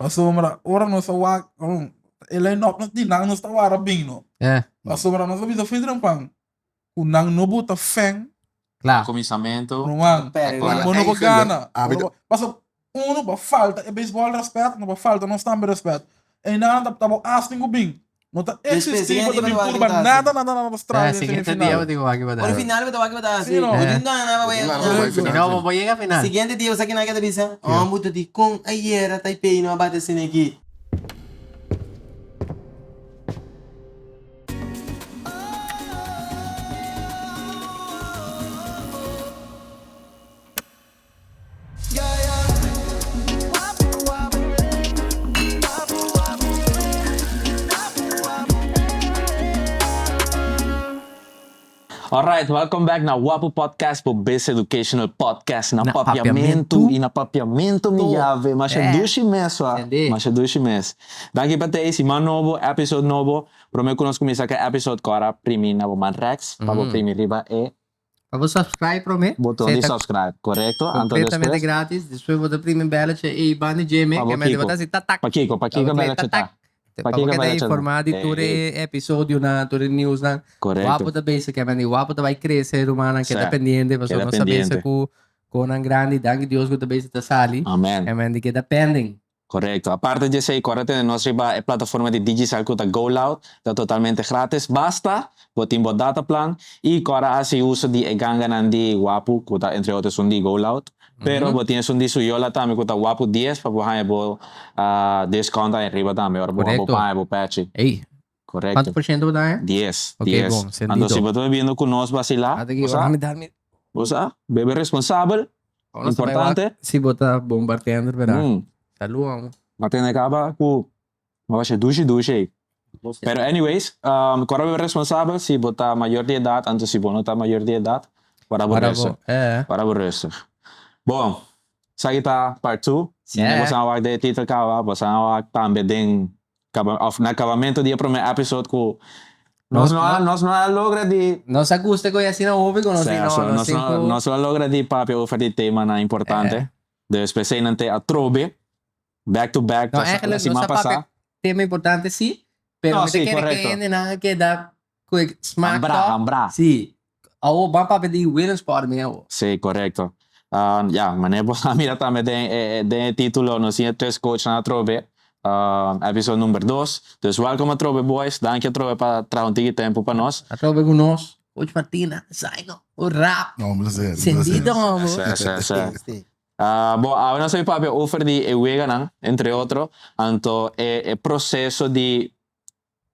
Pasobra ora nos a wak, e line-up no di nan nos ta wara bin no. Pasobra nos a bisa fin trempan ku nan no bota fen. Kla. Kuminsamentu. Ruman, Pero bo no por eigenlijk, gana. ami Bo no por- Pasobra uno bo falta e baseball respet, no bo falta nos tambe respet. Einan ta bo as tin ku bin. No ta Despues, existi siguiente bo ta dia bin bo ta wak purba ki bo ta nada hasi. nada nada straño Eh, den siguiente dia semifinal. bo tin ku wak ki bo ta Ora hasi. final bo ta wak ki bo ta hasi. Sí, no. Bo tin gana pa bai Bo tin gana pa final. bai Si final, no, sí. bo por yega final. Siguiente dia bo sa kinan ke ta bisa, Oh, bo ta di kon ayera Taipei no a bati asina aki. Alright, welcome back na Wapu Podcast, bo best educational podcast na Papiamentu y na Papiamento mi llave. Masha dushi mes wa, masha dushi mes. Danki pa tei, siman nobo, episode nobo. Prome cu nos cuminsa cu e episode, cora primi na bo man rechts pa bo primi riba e Pa bo subscribe prome. Boton di subscribe, korekto. Anto despues. Completamente gratis. Despues bo ta primi belletje ei banda dje Pa bo ke mende bo kiko? ta hasi tatak. Pa kiko? Pa kiko belletje ta? Pa bo keda informa di tur e episodionan, tur e newsnan. Korekto. Wapu ta bezig ke mende, wapu ta bai krese rumannan, keda pendiente pasobra nos ta bezig ku konan grandi. Danki Dios ku ta bezig ta sali. Amen. Ke mende keda pending. Korekto. Aparte di esei, kòrda tene nos riba e plataforma di Digicel ku ta Go Loud, ta totalmente gratis, basta bo tin bo data plan i kòrda hasi uso di e ganganan di Wapu ku ta entre otro esun di Go Loud, pero bo tin esun di Suyola tambe ku ta Wapu dies pa bo haña bo discount ahí riba tambe ora bo Korekto. paña bo pèchi. Ey, Korekto. kuantu por shento bo ta haña? Dies, Ok, dies. bon, Anto sendido. si bo ta bebiendo ku nos basilá, Ata ki bo ora sa, mi dar mi. bo sa, bebe responsabel. Nos ta bai wak Importante. si bo ta bon bartender, verdad? Mm. Salud, amo. Ma tene caba cu ma basha dushi dushi ey. Pero anyways, um, cora bo responsabel si bo ta mayor di edad, anto si bo no ta mayor di edad, wara bo Wara rustig. bo, eh. Wara bo rustig. Bon, esaki ta part two. Sí. Boso a wak den e titel caba, boso a wak tambe den Caba of na cabamento di e prome episode cu nos no a nos no a logra di Nos a gusta cu e asina hopi cu nos di no Sa, nos nos tin no cu nos no a logra di papia over di temanan importante. Dus p'esey nan te atrobe back to back No la eigenlijk nos siman a papia pasa. tema importante si pero No mi ta si kere cu correcto. e hendenan a keda cu e smaak Hambrá toch. hambrá. Si. Awo ban papia di Willemsport mi awo. Si correcto. Ya manera bo a mira tambe den e den e titulo nos tin e tres coachnan atrobe episode number dos. Dus welcome atrobe boys, danki atrobe pa traha un tiki tempo pa nos. Atrobe cu nos, Coach Martina, Zaino, un rap. No, un placer, un placer. Sendido homo. Si, si, si. Bo, awe nos a bin papia over di e weganan, entre otro, anto e e proceso di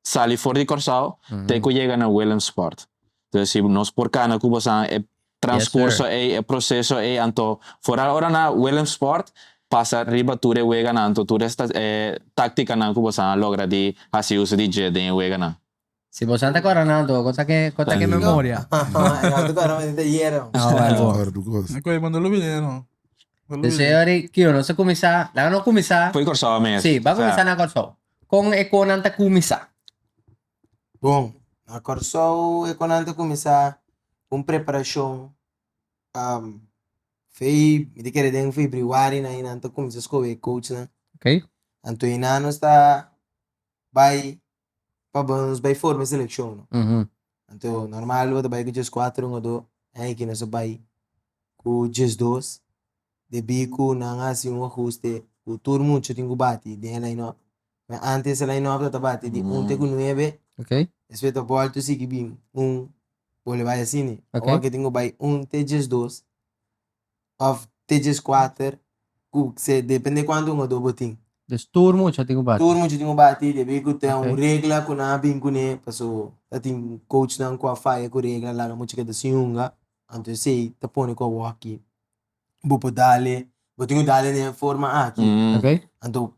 sali for di Kòrsou te ku yega na Willemsport. Entonces si nos por kana ku bosan e transkurso ei, e proseso ei, anto foral ora na Willemsport pasa riba tur e weganan, anto tur e e táktikanan ku bosan a logra di hasi uso di dje den e weganan. Si bosan ta kòrda nan anto, kon ta ke kon ta ke memoria? Deseo kio nos a kuminsá, laga nos kuminsá. Foi Kòrsou mes. Sí, ban kuminsá na Kòrsou. Kon e konan ta kuminsá? Bon, na Kòrsou e konan ta kuminsá ku un preparashon fei, mi ta kere den febrüari nan nan ta kuminsá skohe e coachnan. Ok. Anto einan nos ta bai pa nos bai forma e selekshon. Anto normal bo ta bai ku djeskuater hungadó, aki nos a bai ku djesdos. Debí ku nan a hasi un ahuste ku tur mucha tin ku bati den e line-up. Ma antes e line-up ta ta bati di un te ku nuebe, despues ta bòltu sigui bin un, bolbe bai asina. Awor ke tin ku bai un te 12 òf te 14 ku se depende kuantu hungadó bo tin. Dus tur mucha tin ku bati. Tur mucha tin ku bati debí ku ta un regla ku nan a bin kuné paso ta tin coachnan ku a faya ku regla laga mucha keda sin hunga. Anto esei ta pone ku awor aki bo por dale, bo tin ku dale den e forma aki. Ok. Anto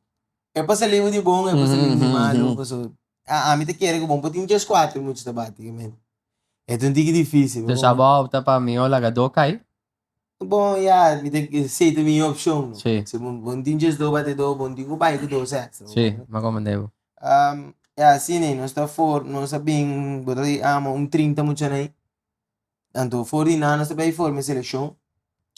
e por sali di bon, e por sali di malu, paso ami ta kere ku bo por tin 14 mucha ta bati, men e ta un tiki dificil. Dus abo a opta pa mihó laga do kai? Bon, ya, mi ta esei ta mi opshon no. Si. Si bo bo tin 12 bate do, bo tin ku bai ku dos extra. Si, mi a komprende bo. Ya, asina nos ta for, nos a bin, bo ta ama un 30 muchanan. Anto for di nan nos ta bay forma e seleccion.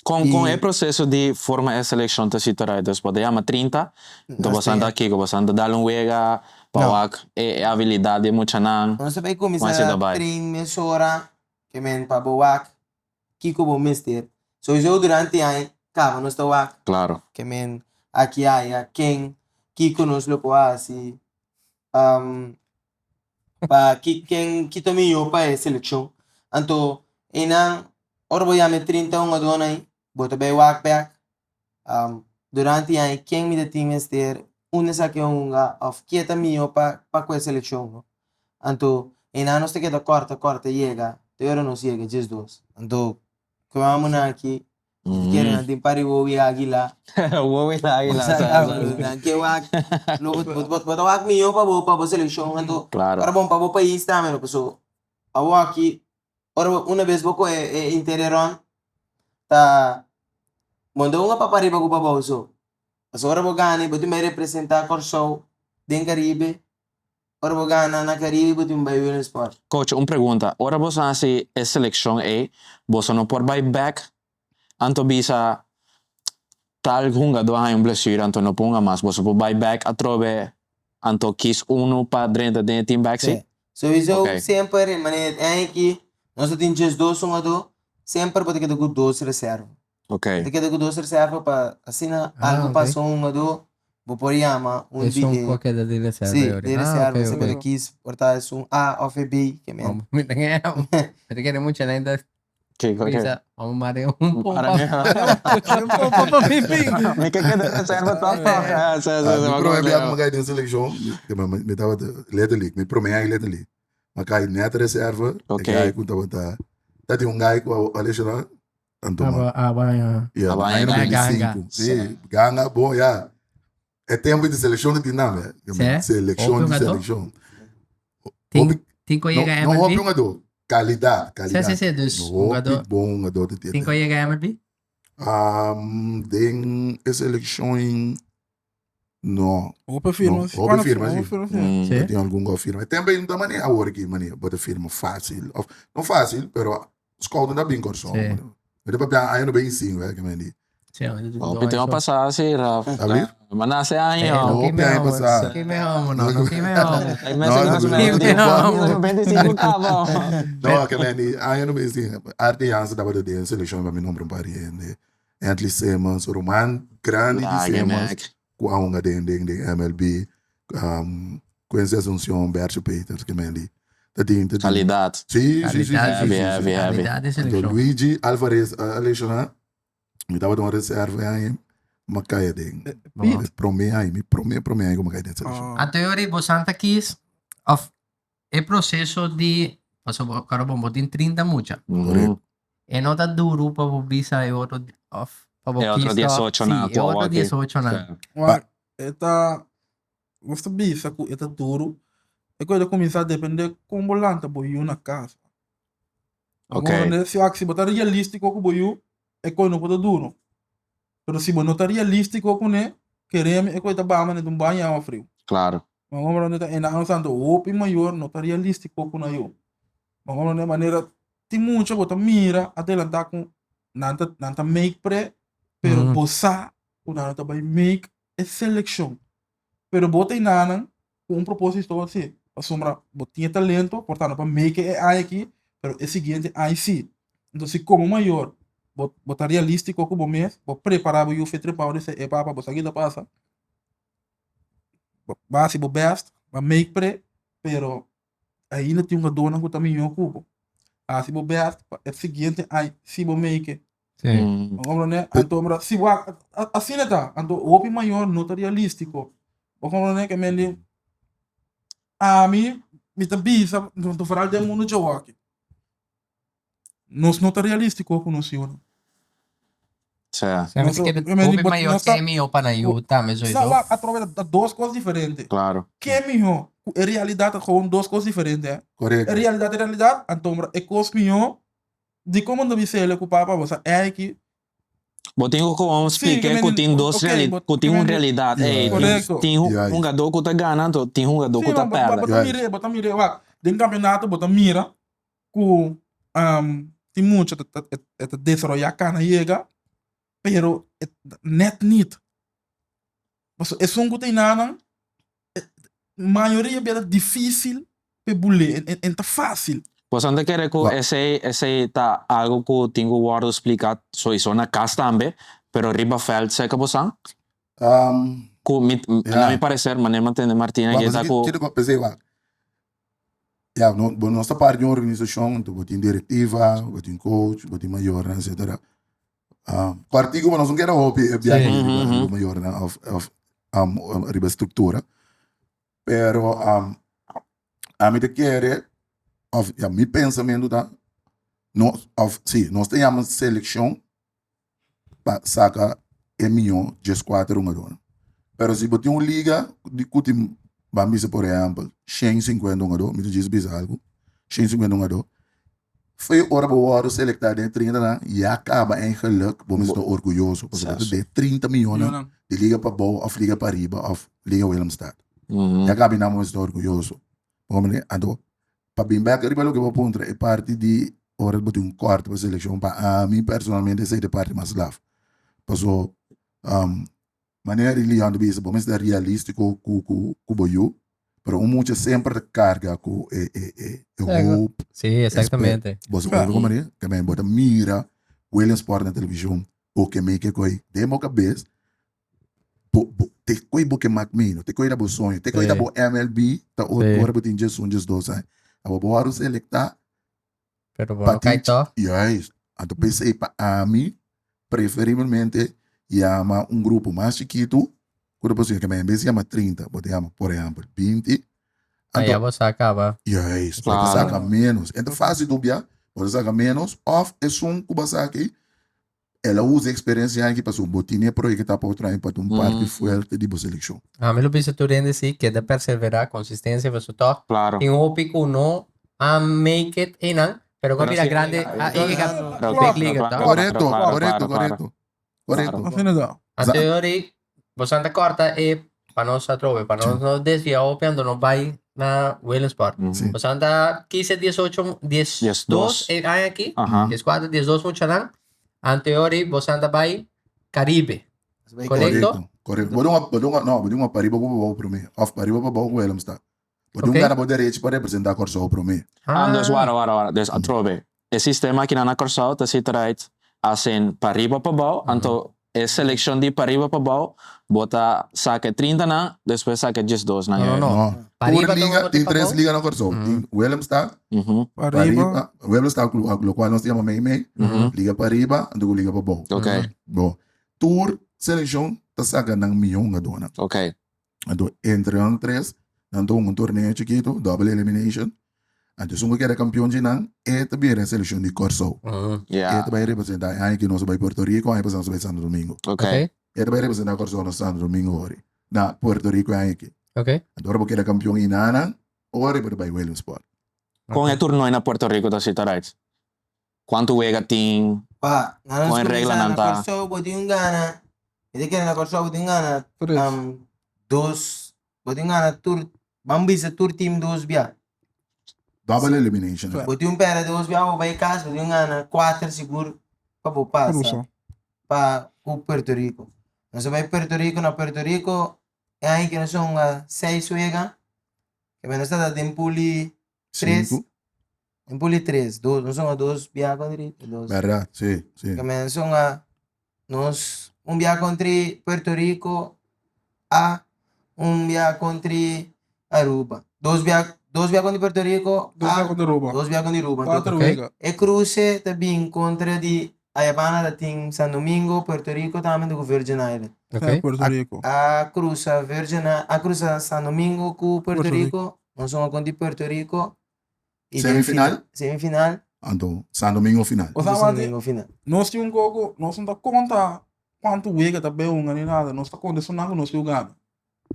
Kon kon e proseso di forma e selekshon ta sitorá? Dus bo ta yama 30, enton bo san ta kiko? Bo san ta dal un wega pa wak e abilidat di e muchanan? Nos ta bai kuminsá train mesora ke men pa bo wak kiko bo mester. Souiso durante aña kaba nos ta wak. Klaro. Ke men aki aya ken kiko nos lo por hasi pa ki ken ki ta mihó pa e selekshon. Anto einan ora bo yama e 30 hungadónan ei bo ta bai wak bèk durante aña ken mi ta tin mester unda esaki a hunga òf ke ta mihó pa pa ku e selekshon. Anto einan nos ta keda kòrta kòrta yega te ora nos yega 12. Anto ku e homonan aki Mi kere nan tin pari wowi águila. Wowi águila, sa, sa. Nan ke wak, lo bo, bo, bo ta wak mihó pa bo, pa bo selekshon, anto Claro. ora bon pa bo pais tambe no, paso awor aki ora bo una bes bo kohe e interior rond ta bo no ta hunga pa pariba ku pa bou so, paso ora bo gana bo tin bai representa Kòrsou den Karibe, ora bo gana na Karibe bo tin bai Willemsport. Coach, un pregunta, ora boso hasi e seleccion ey, boso no por bay bek anto bisa tal hungador a haña un blessure anto no por hunga mas, boso por bay bek atrobe anto kies uno pa drenta den e team bek si? Sí. Sowieso Ok. semper e manera e aña aki nos ta tin 12 hungador, semper bo ta keda ku dos reserva. Ok. Bo ta keda ku dos reserva pa asina Ah, algu ok. pasa un hungadó, bo por yama un di Esun e ku a keda di reserva Sí, yori. di Ah, reserva. ok, Esei ok. bo ta kis por ta esun A òf e B, ke men. Vamos, mi ta kere, mi ta kere mucha nan ta Kiko ke? bisa, vamos mare un pompa. Mare Un pompa pa mi pin. Mi ke keda reserva tòg tòg. Ah, sí, sí, Ah, sí, mi mi promé acuerdo. biaha ku mi kai den selekshon, mi, mi, mi tabata letterlijk, mi promé aña letterlijk, mi a kai nèt reserva, e Ok. guy ku tabata, tatin un guy ku a leshoná, Anto Aba, aba, ya. Ja, Aba aña aña Ganga. 95. Sí, ganga, bon, ja. E tempo de seleção de dinam, eh. Sí. Seleção Hopi de jogador? seleção. Tin, Hopi, tin ko no, yega no hopi MLB? jogador. Calidad, Sí, calidad. sí, sí, dus Hopi jogador. bom jogador de Tin ko yega MLB? Den e seleção em no. Hopi firma. No, hopi firma, sí. Hopi firma, sí. Sí. Tin algun go firma. Tempo ainda ta mania awor aki mania bo ta firma fácil of no fácil pero scout ta bin Kòrsou. Sí. Mi ta papia aña no 25 wè ke men di. Sí, Hopi tin a pasa si Raf. Abrir? Ma nase aña. No Hopi kime aña homo, pasá. no kime homo, no, no kime homo. No, No, no, no, 25 cabo. No, ke men di aña no 25. Arte Jansen tabata den selekshon pa mi nombra un par di hende. Anthony Simmons, ruman grandi di Simmons, ku a hunga den den den MLB, Quincy Asuncion, Bertje Peters, ke men di. Ta tin, ta tin. Kalidat. Sí, sí, sí, sí, Kalidat. sí, sí, Heavy, sí. heavy, heavy. Kalidat di Anto selekshon. Luigi Alvarez a lesioná, mi tabata un reserva ahi, mi a kai aden. Bo. E promé aña, mi promé promé aña ku mi a kai den selekshon. Ah. Anto yori bo santa kis of e proseso di pasobra bo bo tin 30 mucha. Correcto. E no ta duru pa bo bisa e otro of pa bo E otro kis 18 nan Sí, e ku otro awor ki. 18 nan. Wak, e ta, nos ta bisa ku e ta duru, e ku e ta kuminsá dependé kon bo lanta bo yu na kas. Ok. Bo si wak si bo ta realístiko ku bo yu, e kos no por ta duru. Pero si bo no ta realístiko kuné, keremi e kos ta baha manera un baño awa friu. Claro. Ma hombre ta ena santo hopi mayor no ta realístiko ku nan yu. Ma hombre manera tin mucha bo ta mira adelantá ku nan ta nan ta make pre, pero bo sa ku nan no ta bai make e selekshon. Pero bo ta enanan ku un propósito asi, pasobra bo tin e talento, por tanto pa make e aña aki, pero e siguiente aña si. Entonces si komo mayor bo bo ta realístiko ku bo mes, bo prepará bo yu fe trepao di se e papa bo sa ki ta pasa, bo hasi bo bèst, bo a make pre, pero ainda tin jugadornan ku ta mihó ku bo. Hasi bo bèst pa e siguiente aña si bo make. Sí. Bo komprondé? Anto mira, si bo asina ta, anto hopi mayor no ta realístiko. Bo komprondé ke men di ami mi ta bisa, foral den mundu djawoki, nos no ta realístiko ku nos yunan. Sí. Sa mi ta kere hopi mayor ke mihó pa nan yu tambe sowieso. Sa wak atrobe ta dos kos diferente. Claro. Ke mihó ku e realidat ta gewoon dos kos diferente eh. Correcto. E realidat e realidat, anto e kos mihó Dikon bo no ta bisa el ku papa bo sa eiki? Bo tin ku gewoon Sí, splika ke ku men tin dos ok, reali bo ku ke tin un men realidat ey tin Korekto. tin Ja. hungadó ku ta gana anto tin hungadó Sí, ku ta bo bo pèrdè. bo ta mira bo ta mira wak den kampionato bo ta mira ku tin mucha ta ta e ta desaroyá kana yega. Pero net niet. Pasobra esun ku ta enanan, mayoria bia ta difísil p'e bulé, en ta fásil. Boso no ta kere ku esei esei ta algu ku tin ku wòrdu spliká soiso na kas tambe, pero riba vèlt seka bosan? Ku mi na mi pareser manera mi a tende Martina ke ta ku. P'esei wak, ya bo nos ta parti di un organisashon, anto bo tin direktiva, bo tin coach, bo tin mayornan etcetera. Kòrtiku bo nos no kere hopi e biaha riba mayornan òf òf riba struktura, pero ami ta kere òf ya mi pensamentu ta nos òf si nos ta yama selekshon pa saka e mihó dieskuater hungadónan, pero si bo tin un liga di ku tin ban bisa por ehèmpel shen sinkuenta hungadó mi ta djis bisa algu shen sinkuenta hungadó. Fo'i ora bo wòrdu selektá den e trintanan, ya kaba eigenlik bo mester ta orguyoso pasobra bo ta den e 30 miónan di liga pabou òf liga pariba òf liga Willemstad. Ya kaba einan bo mester ta orguyoso. Bo comprende? Anto, pa bin bèk riba loke bo puntra, e parti di ora bo tin un kòrte pa selekshon, pa ami personalmente esei ta e parti mas laf. Paso, Manera di Leon ta bisa, bo mester ta realístiko ku ku ku bo yu, pero un mucha semper ta karga ku e e e e hoop. Sí, exactamente. Bo sa ku manera? Ke men bo ta mira Williamsport na televishon, bo ke make e koi den bo kabes, bo bo te koi bo ke mak mino, te koi ta bo soño, te koi ta bo MLB ta ora bo tin diesun, diesdos aña. Abo bo wòrdu selektá Pero bo no kai tòg. Juist. Anto p'esei pa ami preferiblemente yama un grupo mas chikitu ku ta posible. Keme en bes di yama 30 bo ta yama por ehèmpel 20. Anto ya bo sa kaba. Juist, bo ta saka ménos. E ta fásil dubia, bo ta saka ménos òf esun ku bo a saka ei El a usa e experiencia aki pasobra bo tin e proyecta pa otro aña pa ta un parti fuerte di bo seleccion. Ami lo bisa tur hende si, keda perseverá, consistencia pasobra tòg Claro. tin hopi ku no a make it einan, pero ku a bira grande a yega big league tòg. Korekto, korekto, korekto, korekto. Asina ta. Anto yori boso ta kòrta e pa nos atrobe, pa nos no desvia hopi anto no bai na Williamsport. Sí. Boso ta kise 18, 12 e aña aki, 14, 12 muchanan. Anto yori boso ta bai Caribe. Korekto? Korekto. Bo dun, bo dun, no, bo dun pariba ku pabou promé, òf pariba pabou ku Willemstad. Bo dun gana bo derecho pa representá Kòrsou promé. Ah, dus wara, wara, wara. Dus atrobe, e sistema akinan na Kòrsou ta si traait as in pariba pabou, anto e selekshon di pariba pabou bo ta saka e 30 nan, despues saka e 12 nan. No, no, no. No. Pariba Tur ta liga, ora tin di tres pabou? liga na Kòrsou. Tin Willemstad, Pariba. Pariba, Willemstad ku lokual nos ta yama mei mei, liga pariba anto ku liga pabou. Ok. Bo, tur selekshon ta saka nan mihó hungadónan. Ok. Anto entre nan tres nan ta hunga un torneo chikitu, double elimination. Anto esun ku keda kampion dje nan, e ta bira e selekshon di Kòrsou. E ta bai representá, e aña aki nos a bai Puerto Rico, aña pasá nos a bai Santo Domingo. E ta bai representá Kòrsou na Santo Domingo hori, na Puerto Rico e aña aki. Anto ora bo keda kampion inanan, ora bo ta bai Williamsport. Kon e torneo na Puerto Rico ta sita right? Kuantu wega tin? Pa, na nos Kon e kuminsá reglanan na ta? Kòrsou bo tin un gana, mi ta kere na Kòrsou bo tin gana Tres. dos, bo tin gana tur, ban bisa tur team dos bia. Double elimination. Sí. Bo tin un pèrdè dos bia, bo bai kas, bo tin gana kuater sigur pa bo pasa Ruso. pa ku Puerto Rico. Nos a bai Puerto Rico, na Puerto Rico e aña ke nos a hunga seis wega, ke nos ta den puli tres. Sinku. En puli tres, dos, nos hunga dos bia kontra dos. Bèrdat, si, si. Ke men nos hunga nos un bia kontra Puerto Rico A, un bia kontra Aruba. Dos bia, dos bia kontra Puerto Rico Dos bia A, kontra Aruba. dos bia kontra Aruba. Kuater Ok. wega. E kruse ta bin kontra di Ayabana ta tin San Domingo, Puerto Rico tambe ku Virgin Island. Ok. Sí, Puerto Rico. A krusa Virgin, a krusa San Domingo ku Puerto Puerto Rico. Rico. Nos hunga kontra Puerto Rico. Y den Semifinal? final- Semifinal. Anto, San Domingo final. O sea, San Mati, Domingo final. nos tin un koko, nos no ta konta kuantu wega ta bay hunga ni nada. Nos ta konta esunnan ku nos yu gana.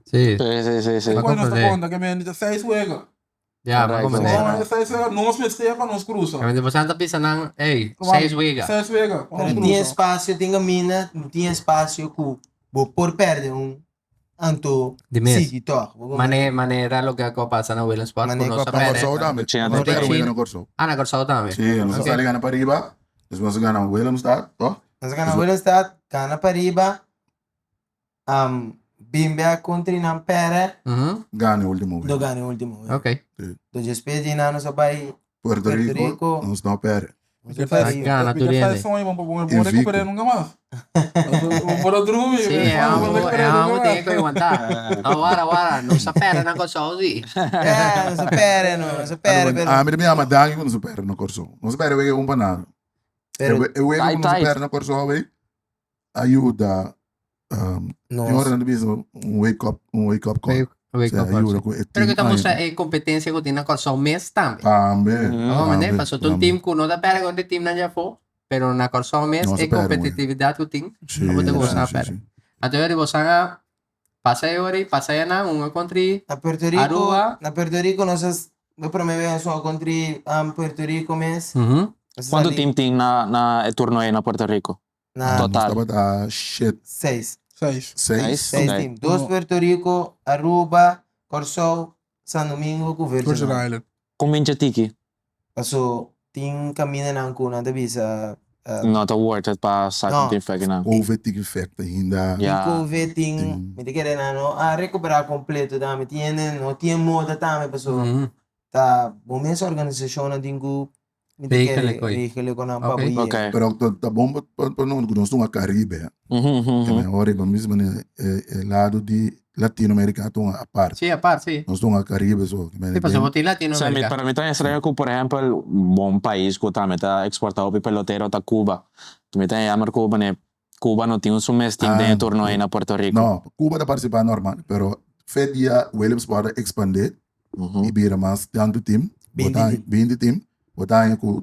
Sí. Sí, sí, sí, sí. Ma Despues nos ta comprende. konta ke men di ta seis wega. Ja, ma Correcto. comprende. No, e seis wega nos mester pa nos krusa. Ja, want boso ta bisa nan, ey, Ruman, seis wega. Seis wega pa nos Pero tin krusa. espacio, tin camina, tin espacio ku bo por perde un Anto Di mes. sigui tòg. Bo komo Mane, manera loke a pasa na Willemsburg Mane ku nos ku a a Na pèrdè. Kòrsou tambe. China Nos ta pèrdè China. wega na Kòrsou. Ah, na Kòrsou tambe. Sí, nos a Ok. sali gana pariba, despues nos a gana Willemstad, tòg? Nos a gana Willemstad, gana pariba, bin bek kontra nan pèrdè. Gana e ultimo wega. Do gana e ultimo wega. Ok. Do despues di nan nos a bai Puerto Rico, nos no pèrdè. Nos a pèrdè. Gana tur hende. Bo recuperé nunca mas. Bo por a drumi. Sí, e amo, e amo tin ku aguantá. Awara, awara, nos a pèrdè na Kòrsou sí. Ja, nos a pèrdè no, nos a pèrdè pero. Ami ta yama danki ku nos a pèrdè na Kòrsou. Nos a pèrdè wega un pa nada. Pero E wega ku nos a pèrdè na Kòrsou ei a yuda nos. Tin ora nan ta bisa un wake up, un wake up call. Wake up call, ayuda ku e Pero team ku ta mustra ainda. e kompetensia ku tin na Kòrsou mes tambe. Tambe, Abo tambe, mende? Pasobra ta un tambe. team ku no ta pèrdè kontra e teamnan dje afó, pero na Kòrsou mes Nos a e pèrdè un wega. kompetitividat ku tin, Sí, abo ta sí, gosa sí, pèrdè. sí. Anto yori bosan a pasa e ora ei, pasa e nan, un a kontra i Na Puerto Rico, Aruba. na Puerto Rico nos a, e prome bes nos a kontra Puerto Rico mes. Nos a Kuantu sali team tin na na e turno ei na Puerto Rico? na Total. Nos tabata shet. Seis. Seis. Seis. Seis? Seis Ok. team. Dos No. Puerto Rico, Aruba, Kòrsou, San Domingo ku Virgin Virgin Island. Island. Kon bincha tiki? Paso tin kamindanan ku nan ta bisa No ta worth it pa sa No. ku tin fek nan. Covid tin efecto ainda. Tin Ya. Covid tin, Tin. mi ta kere nan no a recuperá completo tambe. Tin hende no tin e moda tambe paso ta bo mes organisashonnan tin ku Mi ta Regelen kere koe. regelen kon nan pa Ok. bo yega. Ok. Pero ta bon pa nos ku nos ta un Caribe. Mhm, Ke mhm. men ora riba mismo manera e lado di Latinoamerica ta un apart. Sí, apart, sí. Nos ta un Caribe so. Ke men Sí, pasobra den bo tin Sa mi, Latinoamerica. pero mi ta extraño ku por ehempel bon pais ku tambe ta exporta hopi pelotero ta Cuba. Mi ta jammer ku mane Cuba no tin un su mes team den e Ah, turno ei na Puerto Rico. No, Cuba ta participa normal, pero fe dia Williamsport a expande Mhm. i bira mas tantu team, bo 20 ta team. 20 team, bo ta haña ku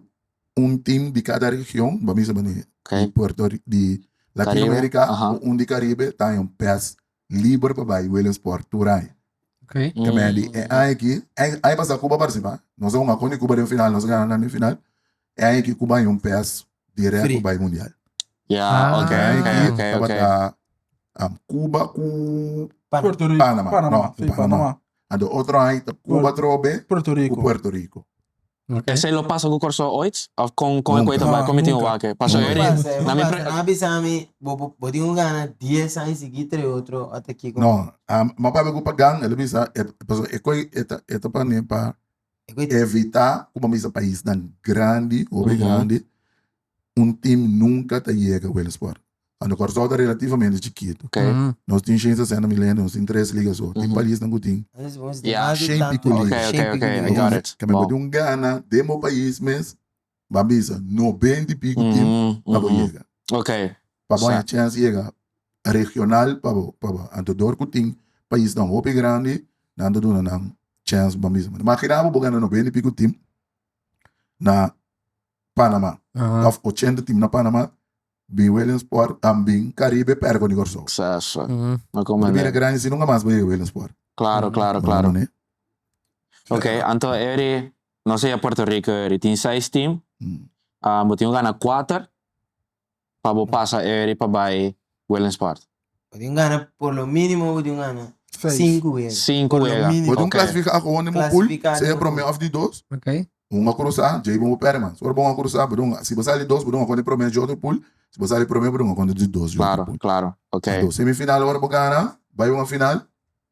un team di kada region, bo a bisa mane Ok. di Puerto Ri- di Latinoamerica, Caribe, aha. ku un di Caribe ta haña un pes liber pa bai Williamsport tur aña. Ok. Ke men di e aña aki, aña pasá Cuba participa, nos a hunga kontra Cuba den final, nos a gana nan den final, e aña aki Cuba haña un pes direct Free. pa bai mundial. Ya, Ah. ok, E aña ok, aki ok, ok. tabata um, Cuba ku Panama. Puerto Rico. Panama. Panama, No, sí, Panama. Panama. Anto otro aña ta Cuba trobe Puerto ku Rico. Puerto Rico. Ok. Esei lo pasa ku Kòrsou oit? Òf kon kon e Nunka. koe ta bai? No, Kon mi tin nunka. wak? Paso Nunka. eri Pasa, na mi pasa. pre Nan a bisa mi, bo, bo, bo tin ku gana 10 aña sigui tre otro ata kiko. No, um, ma papia ku Pagan, el a bisa, e, paso e koi e ta, e ta pone pa E koi evita ku bo bisa paisnan grandi, hopi grandi, un team nunka ta yega Williamsport. Anto Kòrsou ta relativamente chikitu. Ok. Nos tin shen sesenta mil hende, nos tin tres liga so. Tin paisnan ku tin Yeah. shen piku liga. Ok, ok, ok, I got it. Ke men bo Bon. tin un gana den bo pais mes, bo a bisa noventa i piku team pa bo yega. Ok. Pa bo Sa. haña chèns yega regional pa bo, pa bo. Anto dor ku tin paisnan hopi grandi, nan ta duna nan chèns pa bisa. Imagina bo bo gana noventa i piku team na Panama of ochenta team na Panama bin Williamsport an bin Caribe perde con di Corsou. Sa, sa. No Bo comprende. bira grandi si nunca mas bo yega Williamsport. Claro, claro, Bo claro. no Ok, anto eri no sea Puerto Rico eri tin seis team. Ah, bo tin ku gana kuater pa bo pasa eri pa bai Williamsport. Bo tin gana por lo mínimo bo tin gana Seis. sinku wega. Sinku Por lo wega. mínimo. Bo tin Ok. clasifica gewoon den bo pool, Clasifica sea den bo prome pool. of di dos. Ok. Un a cruza, djei bo perde man. Ora bo un a cruza, bo dunga. Si bo sali dos, bo dunga contra e prome dje otro pool. Si bo sali prome, bo dunga contra di dos dje otro Claro, pool. claro. Ok. Anto, semifinal ora bo gana, bai un a final.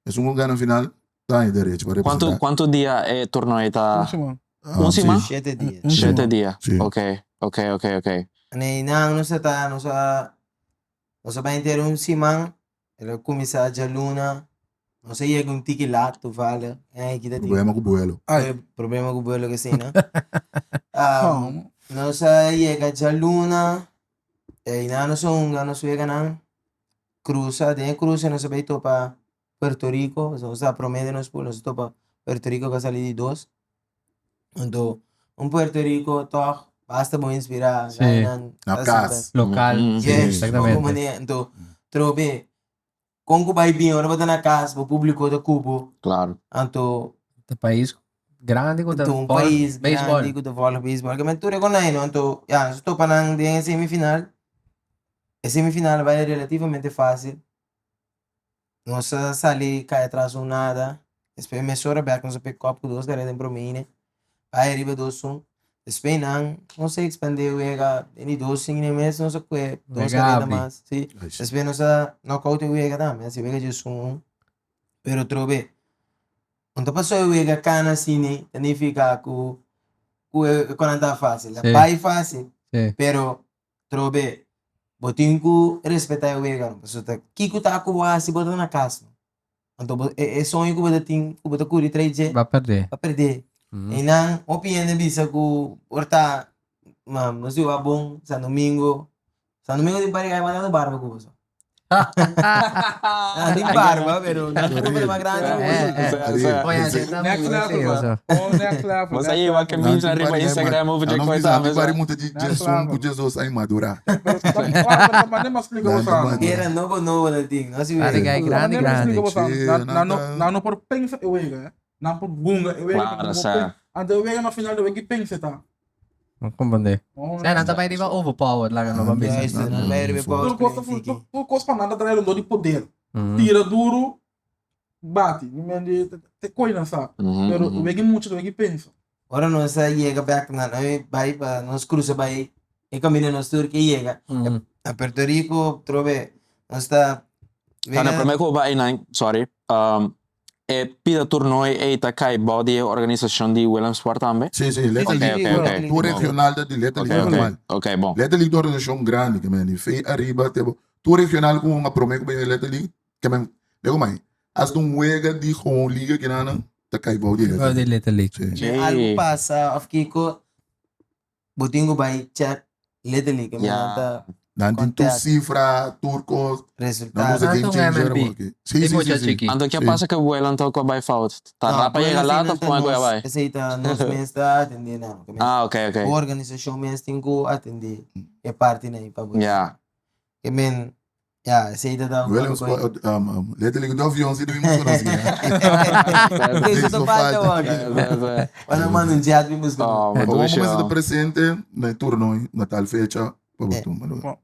Esun cu gana final, ta e derecho pa Cuanto, representa. cuanto dia e torneo ei ta? Un siman. Ah, Un si. siman? Shete dia. Un Shete siman. dia. Si. Ok, ok, ok, ok. Nee, nan nos a ta, nos a, nos a bai henter un siman. El a kuminsá djaluna, nos a yega un tiki lat toevallig. Ay, kita tin Problema ku buelo. Ay. problema ku buelo ke asina. Komo? Nos a yega djaluna, einan nos a hunga nos weganan, krusa, den e krusa nos a bai topa Puerto Rico, nos ta prome den nos pool, nos a topa Puerto Rico ku a sali di dos. Anto un Puerto Rico tòg basta bon inspirá, Sí. gainan Na ta kas. super. Lokal. Yes, Exactamente. poko manera. Anto trobe kon ku bai bin ora bo ta na kas bo publiko ta ku bo. Claro. Anto Ta pais grandi ku ta anto un volg pais beisbòl. grandi ku ta volg beisbòl. Ke men tur e konai no. Anto ya nos topa nan den e semifinal. E semifinal a bai relativamente fásil. Nos a sali kai atras un nada. Despues mesora bek nos a pick up ku dos kareda den prome ine. Bai ariba dos un. Despues nan nos a expande wega den di dos inning mes nos a kue dos Wega kareda abri. mas si. Despues nos a knockout e wega tambe hasi wega djes un un pero trobe no ta pasobra e wega kana asina ta nifica ku ku e konan ta facil a bai facil pero trobe bo tin ku respeta e wega pasobra ta kiko ta ku bo hasi bo ta na kas. Anto bo e e soño ku bo ta tin ku bo ta kuri tras dje Ba perdé. ba perdé. I nan hopi hende bisa ku por ta ma nos di wak bon San Domingo. San Domingo tin par di kai matando barba ku boso. Nan tin barba pero nan kurpa ta mas grandi ku boso. Oye, así ta Next muy level, sí, ba. oso. Oh, next level. Bo sa next yega level. ke memes ariba Instagram over dje Nan koi bisa tambe mi pari sa. mucha di Next Jesus level. ku Jesus ay madura. Pero pero mane mas splika Nan boso ta ano. madura. Era nobo nobo nan tin, no si Pare wega. gai grandi Mane mas grandi. splika boso ano. Sí, Nan nan nan no ta nan no por pensa e wega, eh. Nan por bunga e wega, pero Claro, nan por sa. pensa. Anto e wega na final de wega pensa ta. No comprende. Oh, Sa nan ta bai riba overpowered laga no ban bisa. Juist, nan bai riba Tur power kos ta play tiki. tur kos pa nan ta trae rondó di poder. Tira duro, bati. Mi men di te koi nan sa. Pero wega mucha ta wega pensa. Ora nos a yega bek na nos bai pa nos cruza bai e caminda nos tur ke yega na Puerto Rico trobe nos ta Ta na prome ku bo bai einan, sorry, e pida toernooi ei ta kai bou di e organisashon di Willemspoort tambe? Si, si, Little League. Ok, ok, ok. Tur regional ta di Little League Ok, ok, normal. ok, bon. Little League ta un organisashon grandi, ke men di fe ariba te bo. Tur regional ku hunga prome ku bini Little League, ke men, lego mai, hasta un wega di gewoon liga kinanan ta kai bou di Little Bou di League. Little League. Si. Si algu pasa of kiko Bo tin ku bai check letterlijk. Mi Ja. ta Nan tin tur Contact. cifra, tur kos. Nan resultado. usa Nan game ta un changer MLB. bo aki. Sí, Di sí, mucha sí, sí. chiki. Anto ke Sí. pasa ku abuela anto ku a bai fout? Ta No, rapa bueno, yega sí, laat nan of ta kuma ku a nos, bai? esei ta nos mes ta atendé nan. Ke mes Ah, ok, ok. organisashon mes tin ku atendé e partinan ei pa bo. Ja. Ke men Ja, esei ta ta un Williams, koi. letterlijk de avion zit in mijn mond. Eso ta falta wak. Ora manda un jet mi busca. Oh, maar Gewoon doe mensen te je. presente na e toernooi, na tal fecha, pa bo tuma lugar.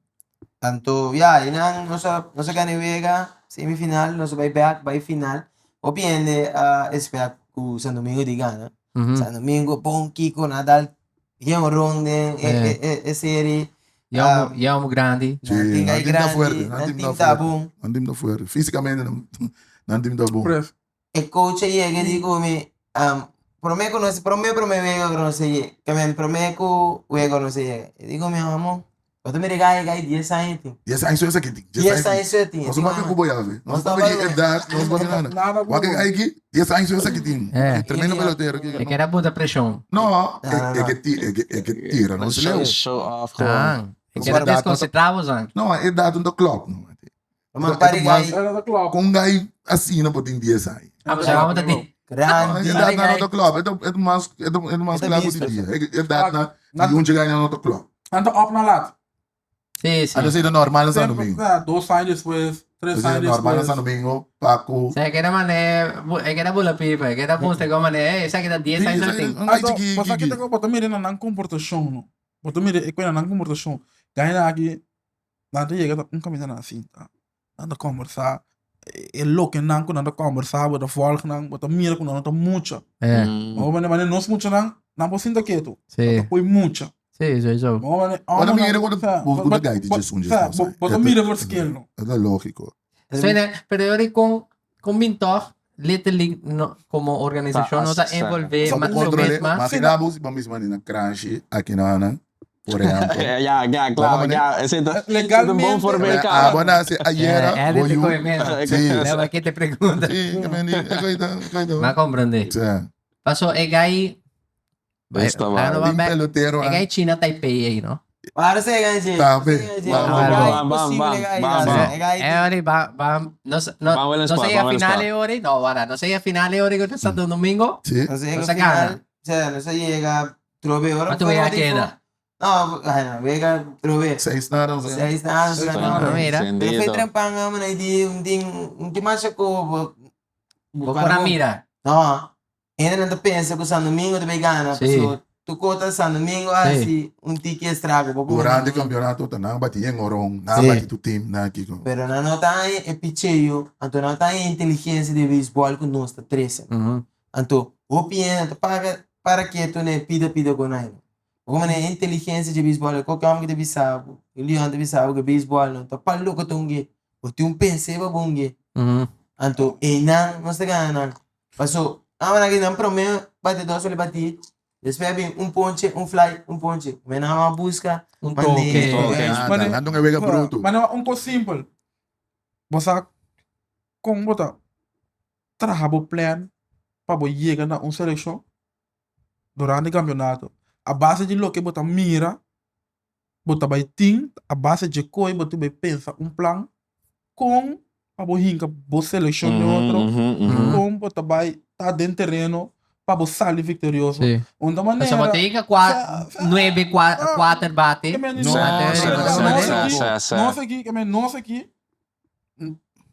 Anto, ja, y nan nos a nos a gana e wega, semifinal, nos a bai bek, bai final. Hopi hende a expect ku San Domingo di gana. San Domingo, bon Kiko, Nadal, Yen ron den e e e e serie. Yamo, yamo grandi. Sí, Nan tin nan gai team ta grandi, fuerte, nan nan team team ta ta fuerte. bon. Nan team ta fuerte. Físicamente nan, nan team ta bon. Pref. E coach a yega di ku mi, prome ku nos, prome prome wega ku nos a yega, ke men prome ku wega ku nos a yega. E di ku mi, amo, bo ta mira e gai, e gai dies aña tin. Dies aña so esaki tin. Dies aña so e tin. Nos no papia ku bo yawe. Nos no papia di edad, nos papia nada. Nada ku Wak e bo. gai aki, dies aña so esaki tin. Eh. Tremendo pelotero aki. E keda buta preshon. No, No, no, e ke ti, e ke, e ke tira nos Show, leu. show off gewoon. Ah, e keda Nos dato- desconcentrá bo zan. No, e dato no ta klop no. Ma pari gai Era da klop. Kon gai asina por tin dies aña. Ah, pues vamos a ti. grandi. E dat na no ta klop. E ta e ta mas e ta e ta mas E ta kla ku bisto. di dia. E dat na di un gai no ta klop. Anto op na laat. Sí, sí. Anto esei ta normal na San Semper, Domingo. ja, dos años despues, tres Esei ta años normal na despues. San Domingo, Paco. Sea, que era mané, e que era bula pipa, e que era buste como mané, eh, esa que era 10 Sí, años esei tin. un gai Anto, chiki pasa chiki. kita ko bota mira na nan comportacion no. Bota mira e na nan comportacion. Gai aki nan ta yega ta un caminda nan sinta. Nan ta combersa. E loke nan ku nan ta combersa, bo ta volg nan, bo ta mira ku nan no ta mucha. Eh, Bo mane mane nos muchanan, nan por sinta ketu. sí. Nan ta poi mucha. Sí, sowieso. Bo mane Bo ta amo mira nan, ku sa, bo bo ta gai di bo djes un djes sa, dos bo ai. bo ta E ta mira verschil no. e ta lógico. Suena, pero ori con con bin toch letterlijk no, como organisación no ta Ta envolve Sa ma bo su controle, mes mas. imagina bo si bo misma na cranchi aki na nan. Por ejemplo. Ja, ja, klaar. Waarom Ja, is het, is het een bon Legalmente, voorbeeld, Ah, Karel? bueno, si ayer, Eh, voy te yo. coge menos. Sí. Leva que te pregunta. Sí, que me di, ik weet het, ik weet het. Ma comprende. Sí. Paso e gai Best Ah, no, wel. va Tin back. pelotero, E ah. gai China Taipei ei, no? Waar se gan je? Tá, ve. Bam, bam, bam, bam, bam, bam. E gai Eh, ori ba ba no no Van Willem no Sport, sei van a Willem finale Sport. ori, no, guarda, no sei a finale ori con Santo Domingo. Sí. No se llega No se final. gana. O sea, no se llega trove ora. Ma tu vea queda. No, bueno, vega trove. Seis nada, o sea. Seis nada, Seis no. nada. Mira. Pero fue trempanga, man, di un ding, un di masha ko bo Bo por mira. No. Hende nan ta pensa ku San Domingo ta bay gana. Sí. Paso tu kota San Domingo hasi un tiki estrago. Bo kuma Durante nan- campeonato ta nan bati en oron, nan Sí. bati tu team, nan kiko. Pero nan no ta e picheo, anto nan ta e inteligencia di baseball ku nos ta trese. Mhm. Anto hopi hende ta para para ketu na e pida pida ku nan. Bo manera inteligencia dje beisbol, koke hòmber ki ta bisa bo, un leon ta bisa bo ku beisbol no ta pa loko ta un ge, bo tin un pens'é pa bo un ge. Anto einan nos ta gana nan. Paso amo nan nan promé batedó sali batí, despues a bin un ponche, un fly, un ponche. Men nan a buska Un toke. Toke. Mane- Nan ta un wega bruto. Mane un kos simpel. Bo sa kon bo ta traha bo plan pa bo yega na un selekshon? Durante kampionato. A base di loke bo ta mira, bo ta bai tin, a base dje koe bo tin bai pensa un plan kon pa bo hinka bo selekshon den otro i kon bo ta bai ta den tereno pa bo sali viktorioso. Sí. Un ta manera. Pasobra bo ta hinka kua nuebe kua kuater bate. Ke men No, nos sí, nos sí, aki sí, sí. nos aki ke men nos aki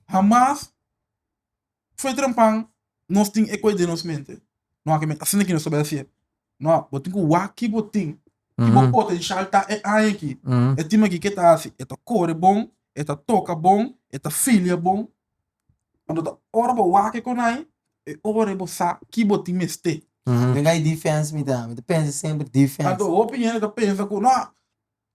hamas Foi trempan nos tin e koe den nos mente. No a ke asina ki nos ta bai hacié. No, bo tin ku wak ki bo tin. Ki bo potencial ta e aña aki. E team aki ke ta haci? E ta kore bon, e ta toka bon, e ta filia bon. Anto ta ora bo wak e konai, e ora bo sa ki bo tin mester. Mi kai defense mi ta, mi ta pensa semper defense. Anto hopi hende ta pensa ku no,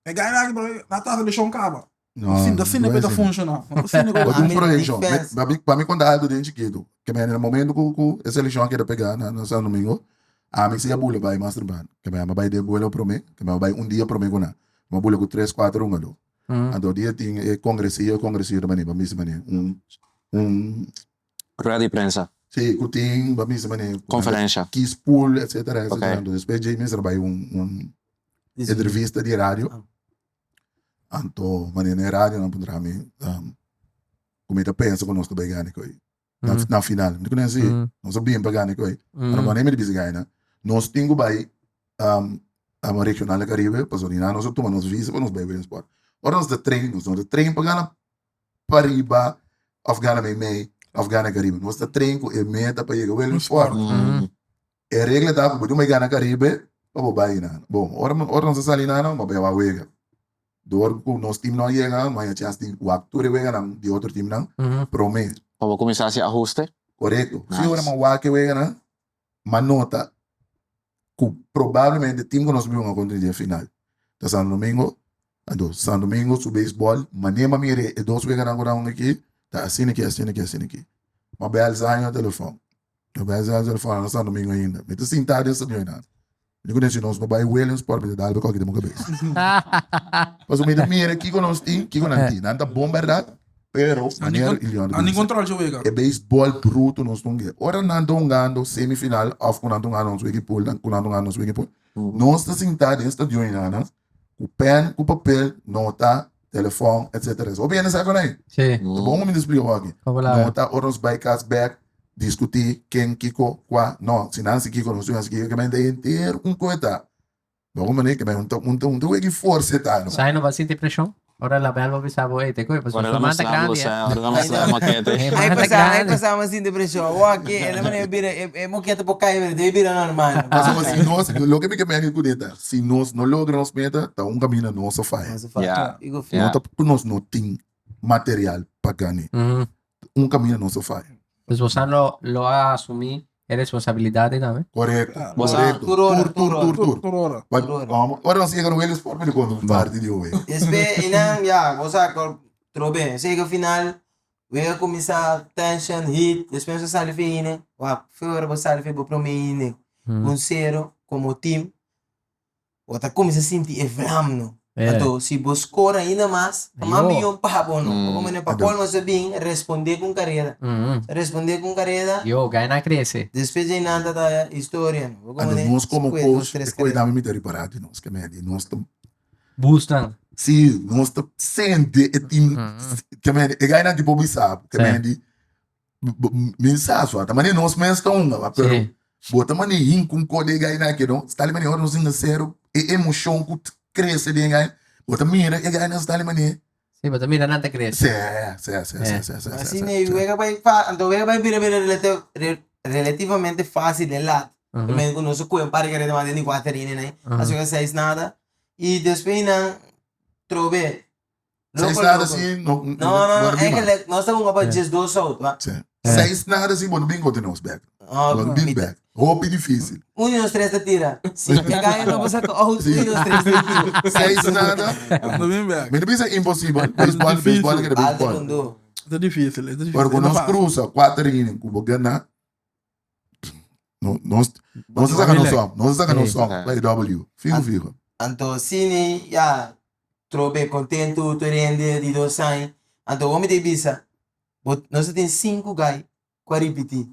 E gana aki pero na ta selekshon kaba. No, Asina, asina no ku ta asina. funshoná. Asina ku Bo tin un Ami proyekshon. defense. Pa mi, pa mi konta algu den chikitu. Ke men na momento ku ku e selekshon a keda pegá na na San Domingo, ami si a bula bai mas tremprano. Ke men a bai den buelo promé, ke men a bai un dia promé ku nan. Mi a bula ku tres, kuater hungadó. Anto dia tin e kongresillo, e kongresillo ta manera, pa mi si manera un un Rueda di prensa. Si, ku tin, pa mi si manera Konferensha. Kies pool, etcetera, etcetera. Ok. Anto despues djei mester a bai un un entrevista di radio. Anto manera na e radio nan puntra mi ku mi ta pensa ku nos ta bai gana koe na final. Mi di ku nan si, nos a bin pa gana koe. Pero manera mi ta bisa gana, nos tin ku bai regional di Caribe pasobra di nan nos a tuma nos visa pa nos bai Williamsport. Ora nos ta train, nos no ta train pa gana pariba of gana meimei of gana Caribe. Nos ta train ku e meta pa yega Williamsport. E regla ta ku bo dun bai gana Caribe pa bo bai nan. Bon, ora ora nos a sali nan bo bai wak wega. Dor ku nos team no a yega, no a haña chans di wak tur e weganan di otro teamnan prome. Pa bo kuminsá hasi ahuste? Korekto. Si Nice. ora mi a wak e weganan, mi a nota ku probablemente team ku nos a hunga kontra di e final ta Santo Domingo. Anto Santo Domingo su beisbòl, manera mi a mira e dos weganan ku nan hunga aki, ta asina aki, asina aki, asina aki. Mi a bèl Zion na telefòn. Mi bai sa telefòn na Santo Domingo ainda. Mi ta sintá den stadion einan. Mi ku si nos no bai Williamsport mi ta dal koki den bo kabes. Pasobra mi ta mira kiko nos tin, kiko nan tin. Nan ta bon bèrdat, pero manera Ilion ta Nan tin bisa, control dje wega. e beisbòl bruto nos ta hunga. Ora nan ta hungando semifinal òf ku nan ta hungando nos wega pool, ku nan ta hungando nos wega pool, nos ta sintá den stadion einan ku pèn, ku papel, nota, telefòn, etcetera. Hopi hende sa kon ei. Sí. Ta bon ku mi ta splika bo aki. Nota ora nos bai kas bèk, diskutí ken, kiko, kua. No, si nan hasi kiko, nos tin hasi kiko. Ke men ta henter un koe ta. Bo ku manera ke men un ta un ta un ta weki forsa e ta no. Sai no bo a sinti preshon? Ora la bèl bo bisa bo, ey te koe, pasobra Ora su la man ta mustra grandi, bo, eh. sa, ora la mustra mokete. E Ai man ta pasa, ai grandi. pasa mi a sinti preshon. Awor aki e la manera bira, e e mokete por kai bira, debe bira normal. Pasobra si nos, loke mi ke merki kuné ta, si nos no logra nos meta, ta un kaminda nos a faya. Nos a faya. Ya. Igo fi. No ta ku nos no tin material pa gane. Un kaminda nos a faya. Dus bosan lo lo a asumí e responsabilidat ei tambe? Korekto, Bo sa- korekto. Tur ora, Tur, tur, tur tur, tur. Tur ora. Bai, Tur ora. vamos. Ora nos yega na Williamsport, mi ta konta un parti di oe. Despues einan ya, bo sa ku trobe. Sega final, wega kuminsá tension, heat, despues nos a sali fe ine. Wak, fe ora bo sali fe bo promé ine. Un sero komo team. Bo ta kuminsá sinti e vlam no. Anto si bo score ainda mas, ta mas miyon pa bo no. Bo manera pa colmo sa bin respondé ku un karera. Respondé ku un karera. Yo, gana a krese. Despues di einan ta ta historia no. Bo Anto manera nos komo score dos coach, tres e koe karera. dame mi ta ripará di nos, ke men di nos ta Busnan. Si, nos ta sende e team, ke men di e gainan di por bisa bo, ke men di Mi sa so ta mane nos mes ta hunga pero bo ta mane hinka un ko den e gaina aki no sta li mane ora nos hinka sero e emocion ku krese den e gaina bo ta mira e gaina sta li mane Si bo ta mira nan ta krese si si si si si Asina e wega bai anto wega bai bira bira relativamente facil den lat pasobra ku nos a kohe un par di kareda mas den di kuater inning ai a suka seis nada i despues nan trobe Seis Loco, nada loco. si no No, no, no, no eigenlijk, nos ta hunga pa 12 out, wa. Si. Seis nada si bo no bin kontra nos bek. Oh, Bo no bin bek. Hopi dificil. Un di nos tres ta tira. Si e gaya no por saca out, un di nos tres ta tira. Seis nada. No bin bek. Mi no bisa imposibel. Baseball, baseball keda Alto baseball. con do. Ta dificil, e ta dificil. Pero ku E no nos fácil. cruza kuater inning ku bo gana, no, nos, nos ta saca nos op. Nos ta saca nos op pa e W. Fijo, fijo. Anto sini ya trobe contento tur hende di dos aña. Anto bo mi ta bisa Bo nos ta tin sinku gai ku a ripití.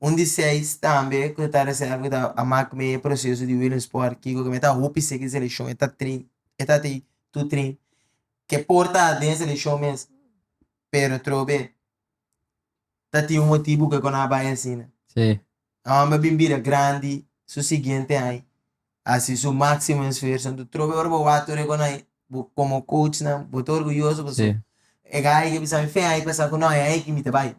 Un di seis tambe ku ta reserva ku ta a mak me e proseso di Williamsport kiko ku me ta hopi seki di selekshon e ta train e ta tei tur train ke por ta den selekshon mes pero atrobe ta tin un motibu ku e kon a bai asina. E hòmber bin bira grandi su siguiente aña hasi su máksimo esfuerso anto trobe ora bo wak tur e kon ai bo komo coachnan bo ta orguyoso pasobra e gai ke bisa mi fe ai pasa ku no e ai ki mi ta bai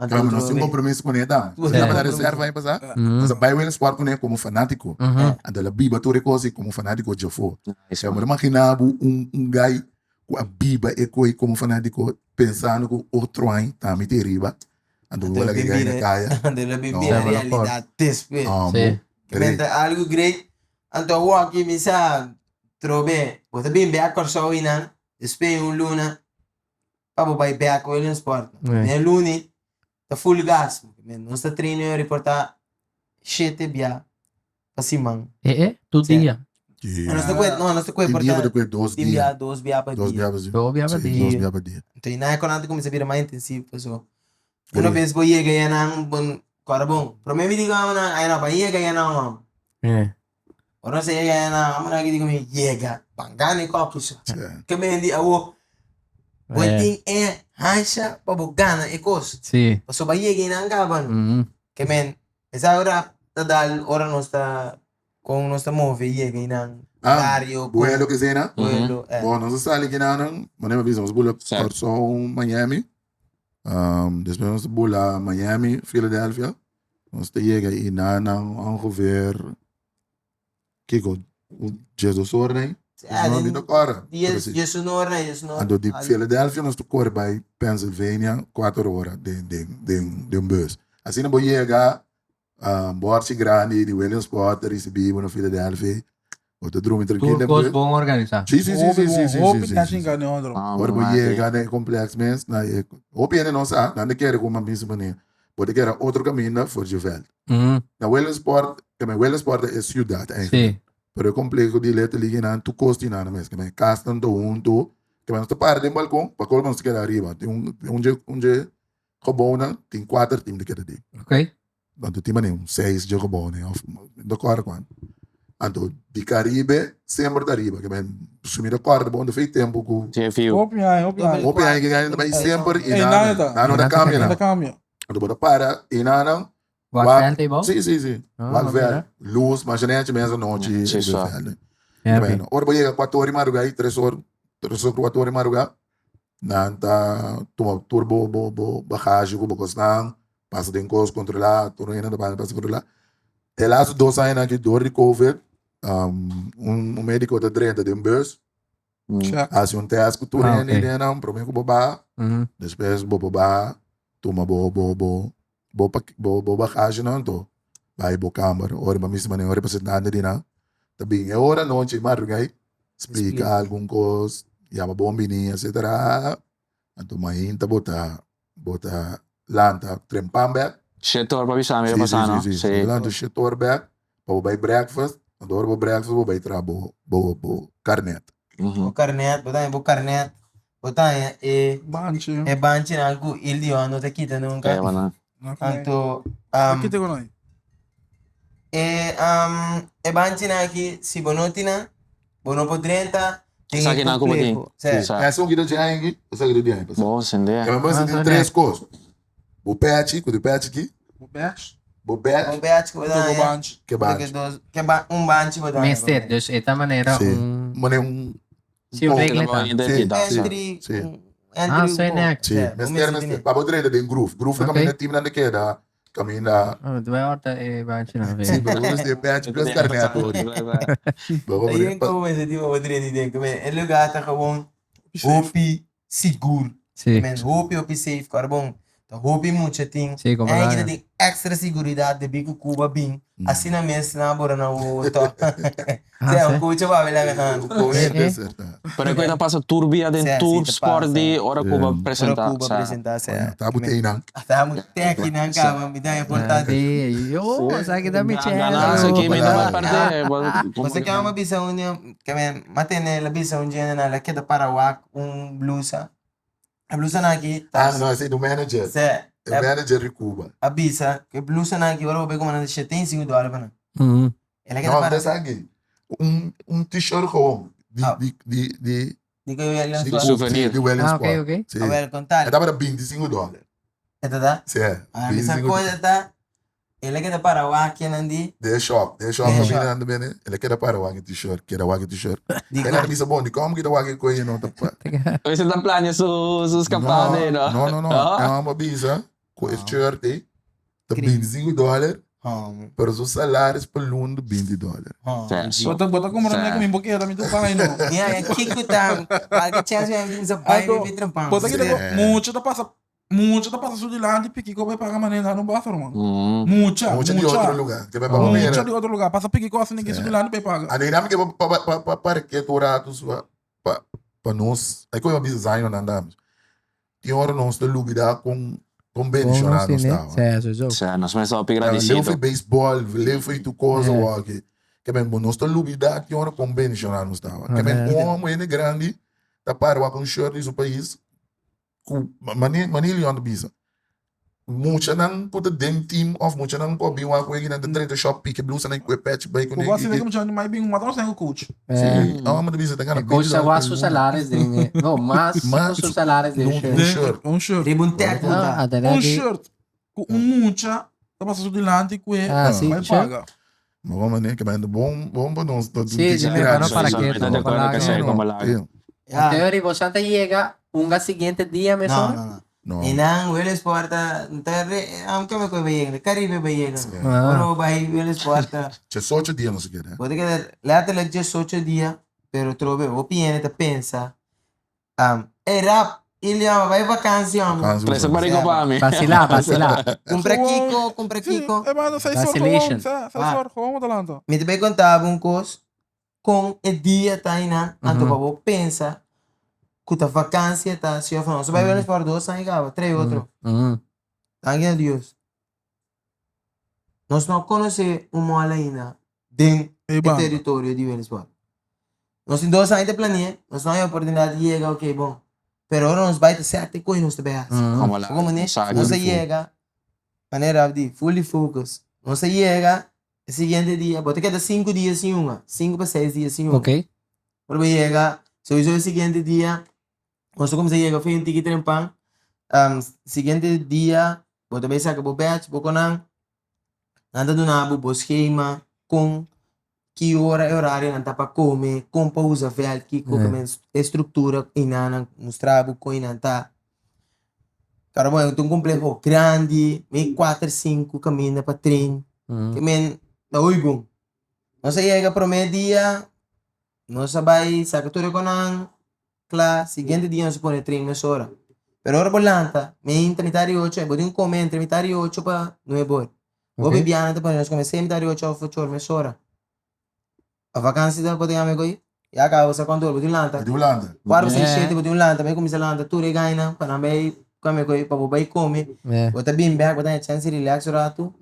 anto Claro, nos tin trobe compromiso con e ta. Bo Si tin tabata compromiso. reserva aña pasá, nos a bai Williamsport con e como fanatico. Anto el a biba tur e cos ei como fanatico djafó. Nice, Ya, man. bo ta imagina bo un un guy cu a biba e coi como fanatico pensando cu otro aña ta mi ta riba. Anto Anto bo laga bin guy na bira caya. anto lo bin No. bira Pero por. realidad despues. No, Sí. bo. Ke men Great. ta algu great. Anto awor aki mi sa trobe bo ta bin bek Kòrsou einan despues un luna pa bo bai bek Williamsport. Den luni ta full gas. Nos ta train e reporta shete bia pa siman. E e, tur Sí. dia. Yeah. Nos ta kue, no, nos ta kue Tin por dia ta bo ta kue dos tin dia. bia, dos bia pa Dos dia. bia pa dia. Dos bia pa Sí, dia. dos bia pa dia. Enton, i nan kon a kuminsá bira mas intensivo paso. Una Great. bes bo yega ya nan bon kòrda bon. Promé mi di ku nan, ai no, pa yega ya nan hòm. Ora nos a yega ya nan, hòm nan a di ku mi, yega, ban gana e kòpi so. Sí. Ke men di awo, bo tin e hansha pa bo gana e kos. Sí. Paso bo a yega ei nan kaba no. Ke men, Esa ora ta dal ora nos ta con nos ta move yega einan Ah, bario con Buelo ke sena? pueblo eh. Bon, nos a sali kinanan, manera mi a bisa, nos a bula Sa. Kòrsou, Miami. Despues nos a bula Miami, Philadelphia. Nos ta yega einanan ongeveer, kiko, un diesdos ora nei? Ah, No, mi den no kòrda, pero dies, si. diesun ora nei, diesun ora. Anto di Philadelphia nos ta kore bai Pennsylvania kuater ora den den den den bus. Asina bo yega borchi grandi di Williamsport ta risibi bo na Philadelphia. Bo ta drumi trankil Tur den kos bus. bon organisá. Si si si Hopi si bon, si si hopi si si cashi si. gane otro. Ah, Ora bo mati. yega na e complex mes na e hopi hende no sa, nan ta kere ku mi manera. Bo ta kere otro kaminda for dje veld. Na Williamsport, Williamsport ta e siudat eigenlijk. Si. Pero e compleho di Little League nan tur cos tin nan mes. Kimen casnan ta hunto. Kimen nos ta para den balcon, pa colmo nos ta keda ariba. Tin un un dje un dje gebouwnan tin cuater team ta keda den. Ok. Anto tin manera un seis dje gebouwnan of no ta corda cuanto. Anto di Caribe semper ta ariba. Kimen si mi ta corda bon ta fei tempo cu Tin e fiu. Hopi aña, hopi aña. hopi aña ke nan ta bay semper y Ey, nan nan ta. nan no ta cambia Nan nan. ta cambia. Anto bo ta para y nan Wak Wak- veld ei bou? Sí, sí, sí. Ah, Wak veld. mira. Luz, masha nechi mes anochi. Sí, e so. veld. Ja, Bueno, ora bo yega cuatro ora di madruga y tres or, tres or cuatro ora di madruga, nan ta tuma tur bo bo bo bagashi cu bo cosnan, pasa den cos controla, tur hende ta pasa controla. E laatste dos añanan aki door di covid, um, un un medico ta drenta den bus, Check. Hasi un test ku tur Ah, hende ok. den nan prome ku bo baha. Despues bo por baha tuma bo bo bo bo pak bo bo bagashi nan anto bai bo kamber. Ora bo mester manera representante di nan ta bin e ora anochi madrugá splika algun kos yama bon bini etcetera. Anto mainta bo ta bo ta lanta trempan bek. Shete or pa bisa mi Sí, ta sí, pasa sí, no? sí. Sí. Bo ta lanta shete or bek pa bo bai breakfast, anto ora bo breakfast bo bai traha bo bo bo karnet. Bo karnet, bo ta haña bo karnet, bo ta haña e Banchi. e banchinan ku Ildion no ta kita nunka. Eh, mana. Anto No kita ku noi. e e banchinan aki si bo no tin nan, bo no por drenta den e Esakinan ku bo tin. kompleho. Sí. Sa. Esun kita dje aña esaki ta di aña pasá. Bo sende. Kaba bo tin tres kos. Bo pechi, ku di pechi ki? Bo bèch. Bo bèch. Bo bèch ku bo Bo daña. banchi. Ke banchi. Ke ba, un banchi bo daña. Mester, dus e ta manera Sí. un. Manera un. Sí, un regla ta. Sí, sí, Entry, sí. entry Ah, un soy poco. nek. Sí, Sí, bo mester, mester mester. tene. Pa bo drenta den groove. Groove ta Ok. kaminda teamnan ta keda kaminda. Oh, due horta e banchi na Sí, ve. pero bo mester bèch plus karnet ori. Bo Ahí en como ese tipo bo drenta den, como e lugar ta gewoon hopi sigur. Sí. Men hopi hopi safe, kòrda bon. Ta hopi mucha tin. Sí, como En la- kita tin extra seguridad debí ku Cuba bin. Asina mes nan a bora na wowo to. Ah, Sea, sí. un coach a papia laga nan. Eh, eh. Pero e ta pasa tur bia den Sí, sí, tur ta sport pasa. di ora Cuba Ora presenta. Cuba Sa. presenta, sea. Ta botei nan. Ta botei nan kaba, mi ta importante. Sí, yo, o sea, que ta mi Ganancia aki mi ta bai perde. Boso ke amo bisa un dia, ke men, m'a tene la bisa un djende nan la keda para wak un blusa. E blusanan aki ta. Ah, no, esei ta un manager. Se, E manager di Cuba. A bisa ku e blusanan aki ora bo bai kuma nan ta 75 dòler pa nan. El a keda No, para. ta esaki. Un, un t-shirt gewoon. Di, Ah. di, di, di, Di ku Williams di Sport. Souvenir. Di Williams Ah, ok, Sport. ok. Sí. Awel, kontal. E tabata 25 dòler. E ta da? Sí, Ah, mi sa 25 cosa ta, el a keda para wak kinan di. De shop, de shop De ta shop. bini anda bini, el a keda para wak e t-shirt, keda wak e t-shirt. Di El a bisa bon, di kom kita wak e koe no ta pa. Hoy se ta plania su su escapada ei, no? No, no, no, No? e homber a bisa ku e shirt ei ta 25 dòler, Hom, pero su salaris pa luna ta 20 dòler. hom. Sí. Bo ta bo ta kumpra Sí. mi ku mi bo keda mi ta paga no. Ya, ya, kiko ta, kualke chance mi a bisa bai Anto, mi trempan. Bo ta kita Sí. mucha ta pasa Mucha ta pasa su dilanti piki ko bai paga manera nan no basta ruman. Mucha, Mucha di otro mucha. lugar. Ke bai pa Mucha Bonaire. di otro lugar. Pasa piki kos niki su dilanti bai paga. A neina mi ke pa pa pa pa parke tur rato su pa pa nos. Ai koe bisa Zion nan dames. Tin ora nos ta lubida kon kon bendiciona nos tawa. Sí, sowieso. Sa, nos mester hopi Leu gradicido. fi baseball, leu fi tur cosa waki. Ke men nos ta lubida tin ora kon bendiciona nos tawa. Ke men un homo hende grandi ta para wak un shirt di su pais. Ku mane mane Leon ta bisa muchanan ku ta den team of muchanan ku a bin wak wegi nan ta drenta shop piki blusanan ku e pèchi bai Ku bo a sinti ku muchanan di mai bin mata nos ten ku coach. Si amo ta bisa ta gana E coach ta wak su salaris den no mas Mas su salaris den un shirt. shirt. Un shirt. Riba un tèk ku ta. Un shirt ku un mucha ta pasa su dilanti ku e bai paga. Ma bon mane ke manda bon bon pa nos ta Sí, sí, me paro para que Mi ta de acuerdo ku esei como laga. Ja. Teori, bo ta yega unga siguiente dia No, mesora? no, no. No. E nan Williamsport ta ta re, aunke me koe bai yega, Caribe bai yega. Sí. Ah. Ora bai Williamsport ta. 18 dia nos a keda. Bo ta keda letterlijk 18 dia, pero trobe hopi hende ta pensa Ey rap, Ilion, bai vakantie hombre. Vakantie, Trese barico pa mi. Vacilá, vacilá. Cumpra Gewoon- Kiko, cumpra Sí, Kiko. e manda seis horas Vacilation. gewoon, seis Ah. horas gewoon bo ta lanta. Mi ta bai conta bo un cos, con e dia ta einan, anto pa bo pensa cu ta vakantie ta si of no. So bai wel eens por dos aña caba, tres otro. Danki na Dios. Nos no conoce un mall ainda den E e banda. territorio di Willemstad. Nos tin dos aña ta planea, nos no hay oportunidad di yega, ok, bon. Pero ora nos bai ta serte koe nos ta bai hasi. Como la- Como ne? Exacto. Nos a yega, manera Abdi, fully focus. Nos a yega, e siguiente dia, bo ta keda sinku dia sin hunga, sinku pa seis dia sin hunga. Ok. Ora bo yega, sowieso e siguiente dia, nos ta kuminsá yega fin tiki trempan, siguiente dia, bo ta bai saka bo badge, bo konan, Nan ta duna bo bo schema kon ki ora e horario nan ta pa come, kon pa usa veld, kiko Yeah. men e structura einan nan mustra bo kon einan ta. Karo bo ta un compleho grandi, mei kuater sinku kaminda pa train, ke men ta hoy bon. Nos a yega prome dia, nos a bai saka tur e konan kla, siguiente dia nos a pone train mesora. Pero ora bo lanta, mi entre mitad di ocho, bo tin ku come entre mitad di ocho pa nuebe or. Bo Ok. bibiana ta pone nos come seis mitad di ocho of ocho or mesora. A vakansi ta bo ta yama koe, ya kaba bo sa kuantu or bo tin lanta. Bo tin lanta. Kuater, seis, Yeah. shete bo tin lanta, bai kuminsa lanta tur e gaina pa nan bai come koe pa bo bai come. Yeah. Bo ta bin bek, bo ta haña chance di relax un ratu.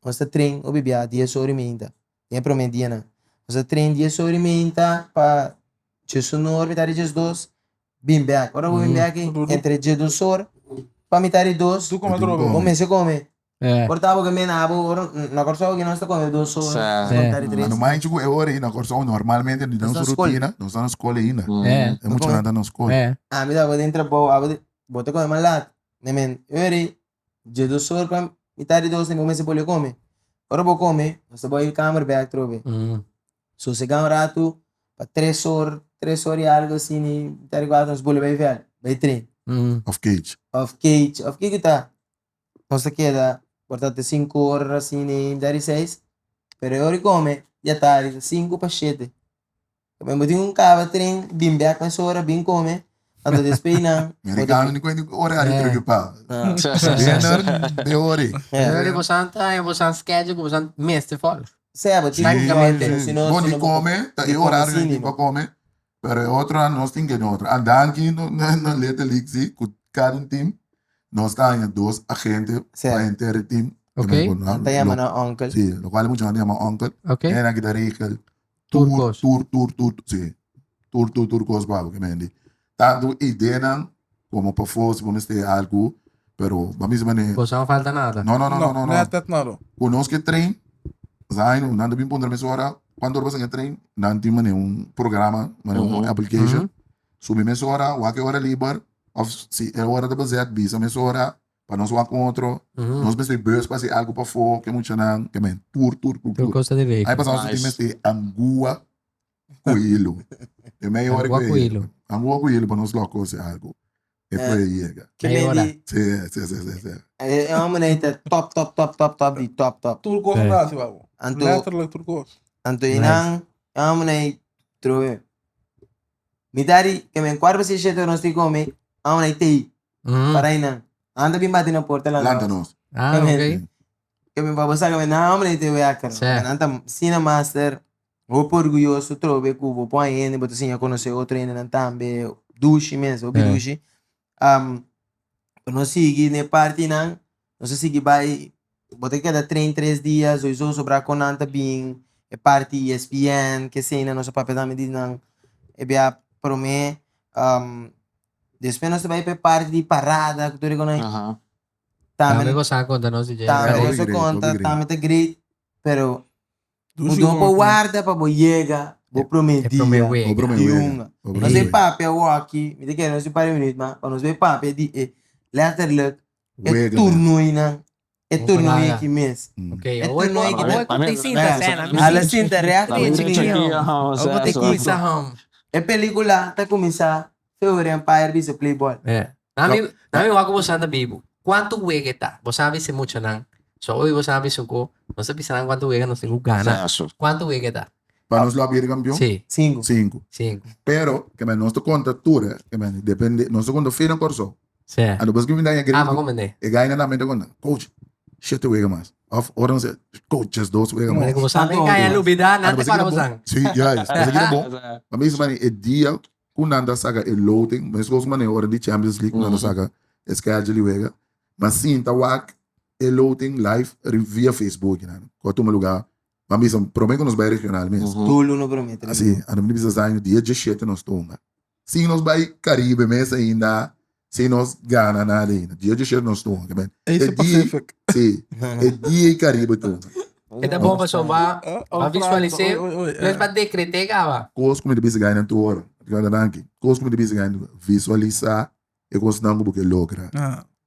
Nos ta train o bibia dies or y meinta, den e prome dianan. Nos ta train dies or y meinta pa Djesunor, mitad di djesdos, bin bek. Ora bo bin bek, entre djedosor pa mitad di dos, Tu come atrobe. bo mester come. Eh. Por ta bo ke mena abo, ora na Kòrsou ke nos ta come dos or, Sa. mitad di tres. Ando manchi ku e ora ei na Kòrsou normalmente di Nos nos ta na skol. rutina, nos ta na skol ainda. Eh. E muchanan ta na skol. Eh. Ami ta bo den trabou, abo bo ta come mas lat. Me men, ora ei, djedosor pa mitad di dos bo mester poli come. Ora bo come, nos ta bai kamer bek atrobe. Sosegá un ratu pa tres or, tres or i algo asina, i mitad di kuater nos bole bai vèlda, bai tren. Of cage. Of cage, of kiko ta. Nos ta keda por ta te sinku or asina i mitad di seis, pero e ora di kome ya tardi, ta sinku pa shete. Bo tin un kaba tren, bin bèk mesora, bin kome. Anto despues nan. Mericano ni cuenta horario eh. preocupa. Dinner de ori. Ori bosan ta en bosan schedule ku bosan mester volg. Sea, bo tin Prácticamente. Si no, Bon di come, ta e horario ni pa come. Pero e otro nos tin que otro. Ah, danki no no Little League si ku cada un team nos ta haña dos agente pa henter e team. Okay. Nan ta yama nan uncle. Si, lo cual mucha nan ta yama uncle. Okay. En aki ta regel Tur tur kos. tur tur tur si tur tur tur kos pa bo ke mendi. Tantu ideanan komo pafó si bo mester algu pero bo a bisa manera Boso no falta nada. no no no no no no Net et nada. ku nos ke train zaino nan ta bin puntra mesora kuantu ora pasan e train nan tin manera un programa manera un application subi mesora wak e ora liber of si e ora ta bezet bisa mesora Pa nos wak un otro, nos mester bus pa hasi algu pafó, ke muchanan, ke men, tur, tur, tur, Tur tur. kos ta di Ai reken. pasá nos tin Nice. mester angua ku hilu. E meia ora Angua ku ku hilu. Angua ku hilu pa nos lòk hasi algu. E Eh. por e yega. Ke Meia men ora. di, Sí, sí, sí, sí, sí. e e homber ei ta top, top, top, top, top di top, top. Tur kos Sí. ta hasi babo. Anto, Letterlijk tur kos. anto Nice. einan, e homber ei trobe. Mi ta di, ke men kuarto pa shete nos tin kome, e homber ei tei. Para einan. Anda bin bati na porta lanta Lanta nos. nos. Ah, Ke men, ok. ke men pa bo sa ke men nan homber ei te wèker. Sí. Nan ta sina master hopi orguyoso trobe ku bo pon hende bo ta siña konosé otro hendenan tambe. Dushi mes, hopi Sí. dushi. Nos sigui n'e partinan, nos a sigui bai, bo ta keda train tres dia, soiso sobra kon nan ta bin e parti ESPN, keseinan nos a papia tambe di nan e bia promé. Despues nos ta bai pa e parti di parada ku tur e konan. Aha. Tambe Tambe bo sa konta nos di dje. tambe Hopi nos a great, konta, hopi great. tambe ta great, pero bo Dushi no por hopi. warda pa bo yega bo prome E prome dia wega. Bo prome di wega. hunga. Bo prome Nos bai wega. papia awoki, mi ta kere nos un par di minuut mas, pa nos bai papia di e letterlijk e Wega mes. turnoinan, e Bo turnooi laga. aki mes. Ok, E awor turnooi awor ki awor ku tin sinta Eh, sena. Ala sinta recht Laat me in check chiquillo. hier, Awor ku tin kuminsa hom. E pelicula ta cuminsa February Empire bisa play ball. Eh. Nami nami wak ku boso anda bibu. Kuantu wega ta? Boso a bisa muchanan. So hoy boso a bisa ku nos a bisa nan kuantu wega nos tin ku gana. Saso. Kuantu wega ta? Pa nos lo a bira campeon? Sí. Sinku. Sinku. Sinku. Pero, ke men nos ta konta tur, eh, ke men depende, nos ta konta fe na Kòrsou. Sí. Anto bos ke mi daña Ah, grito, ma komende. e gaina tambe ta konta, coach, shete wega mas. Of ora nos coach, just dos wega mas. Como sabe, Tanto kaya hombre. lubida, nan Anto te bos para kira bon. bosan. Sí, juist. Bos kira bon. Ma mi mane e dia ku nan ta saka e loting, meskos mane ora di Champions League ku nan ta saka e schedule di wega. Ma sinta wak e loting live via Facebook nan. Ku a tuma lugar Nan bisa prome ku nos bai regional mes. Tur luna prome. Asi, anto mi bisa zaño dia diesshete nos tonga. Sin nos bai Caribe mes ainda, sin nos gana nada ainda. Dia diesshete nos tonga. Ke men, Asia e dia, Pacific. si, e dia e Caribe tonga. E ta bon pasobra ba Oh, visualis'é, oi, oi, oi, no es pa dekreté kaba. Kos ku mi ta bisa gana tur ora. Danki. Kos ku mi ta bisa gana visualisá e kosnan ku bo ke logra.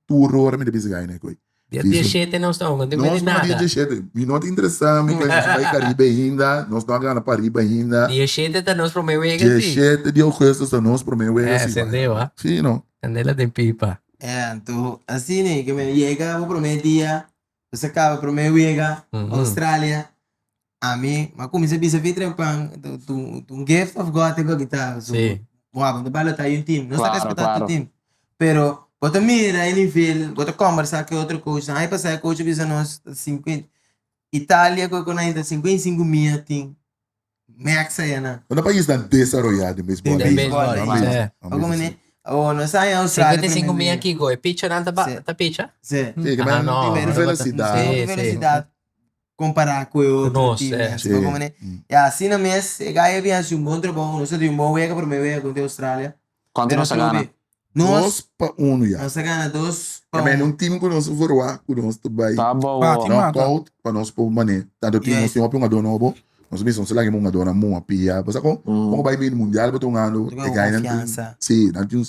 Tur ora mi ta bisa gana e koi. Dia diesshete nos ta hunga, no tin Nos medi no dia nada. diesshete. Mi no ta interesá mi ku nos bai Caribe ainda, nos no a gana pa ariba ainda. Diesshete ta nos promé wega si. Diesshete di augustus ta nos promé wega Eh, si. sendeu ah. Si no. Candela den pipa. Eh, anto asina ke mi yega bo promé dia, bo sa kaba promé wega, Australia, ami a kuminsá bisa fi trempan, un gift of God te ku ta. Si. Bo abo ta balotá un team, nos ta Claro, respetá claro. tur team, pero bo ta mira e nivel, bo ta kombersá ku e otro coachnan, ai pasá e coach a bisa nos 50, Italia ku nan ta 55 mia tin Max aya na. Unda paisnan desaroyá den beisbòl. Den beisbòl, Nan sí. bisa, nan Oko bisa, mene, sí. oh, nos a Australia 55 primer mia dia. kiko, e pichanan ta ba, Sí. ta picha? Sí. Sí, ke Ah, men no, tin no un tabata- velocidad. Sí, Hopi sí. velocidad compará ku e otro Nos, team. eh. Sí. Oko mene, ya asina mes, e gai a bin hasi un bon trabou, nos a tin un bon wega, prome wega kontra Australia. Kuantu Pero nos a gana? atrobe, Nos, Dos pa uno ya. nos a gana dos pa Ke men un. un team ku nos verwagt ku nos ta bai Ta bo. Bati mata. knockout pa nos por mane. Tanto tin Yes. nos tin hopi hungador nobo. Nos bisa nos laga e hungadornan moa pia. Bo sa kon? Kon bai bini mundial bo ta hungando Tin e gainan tin confiansa. si nan tin un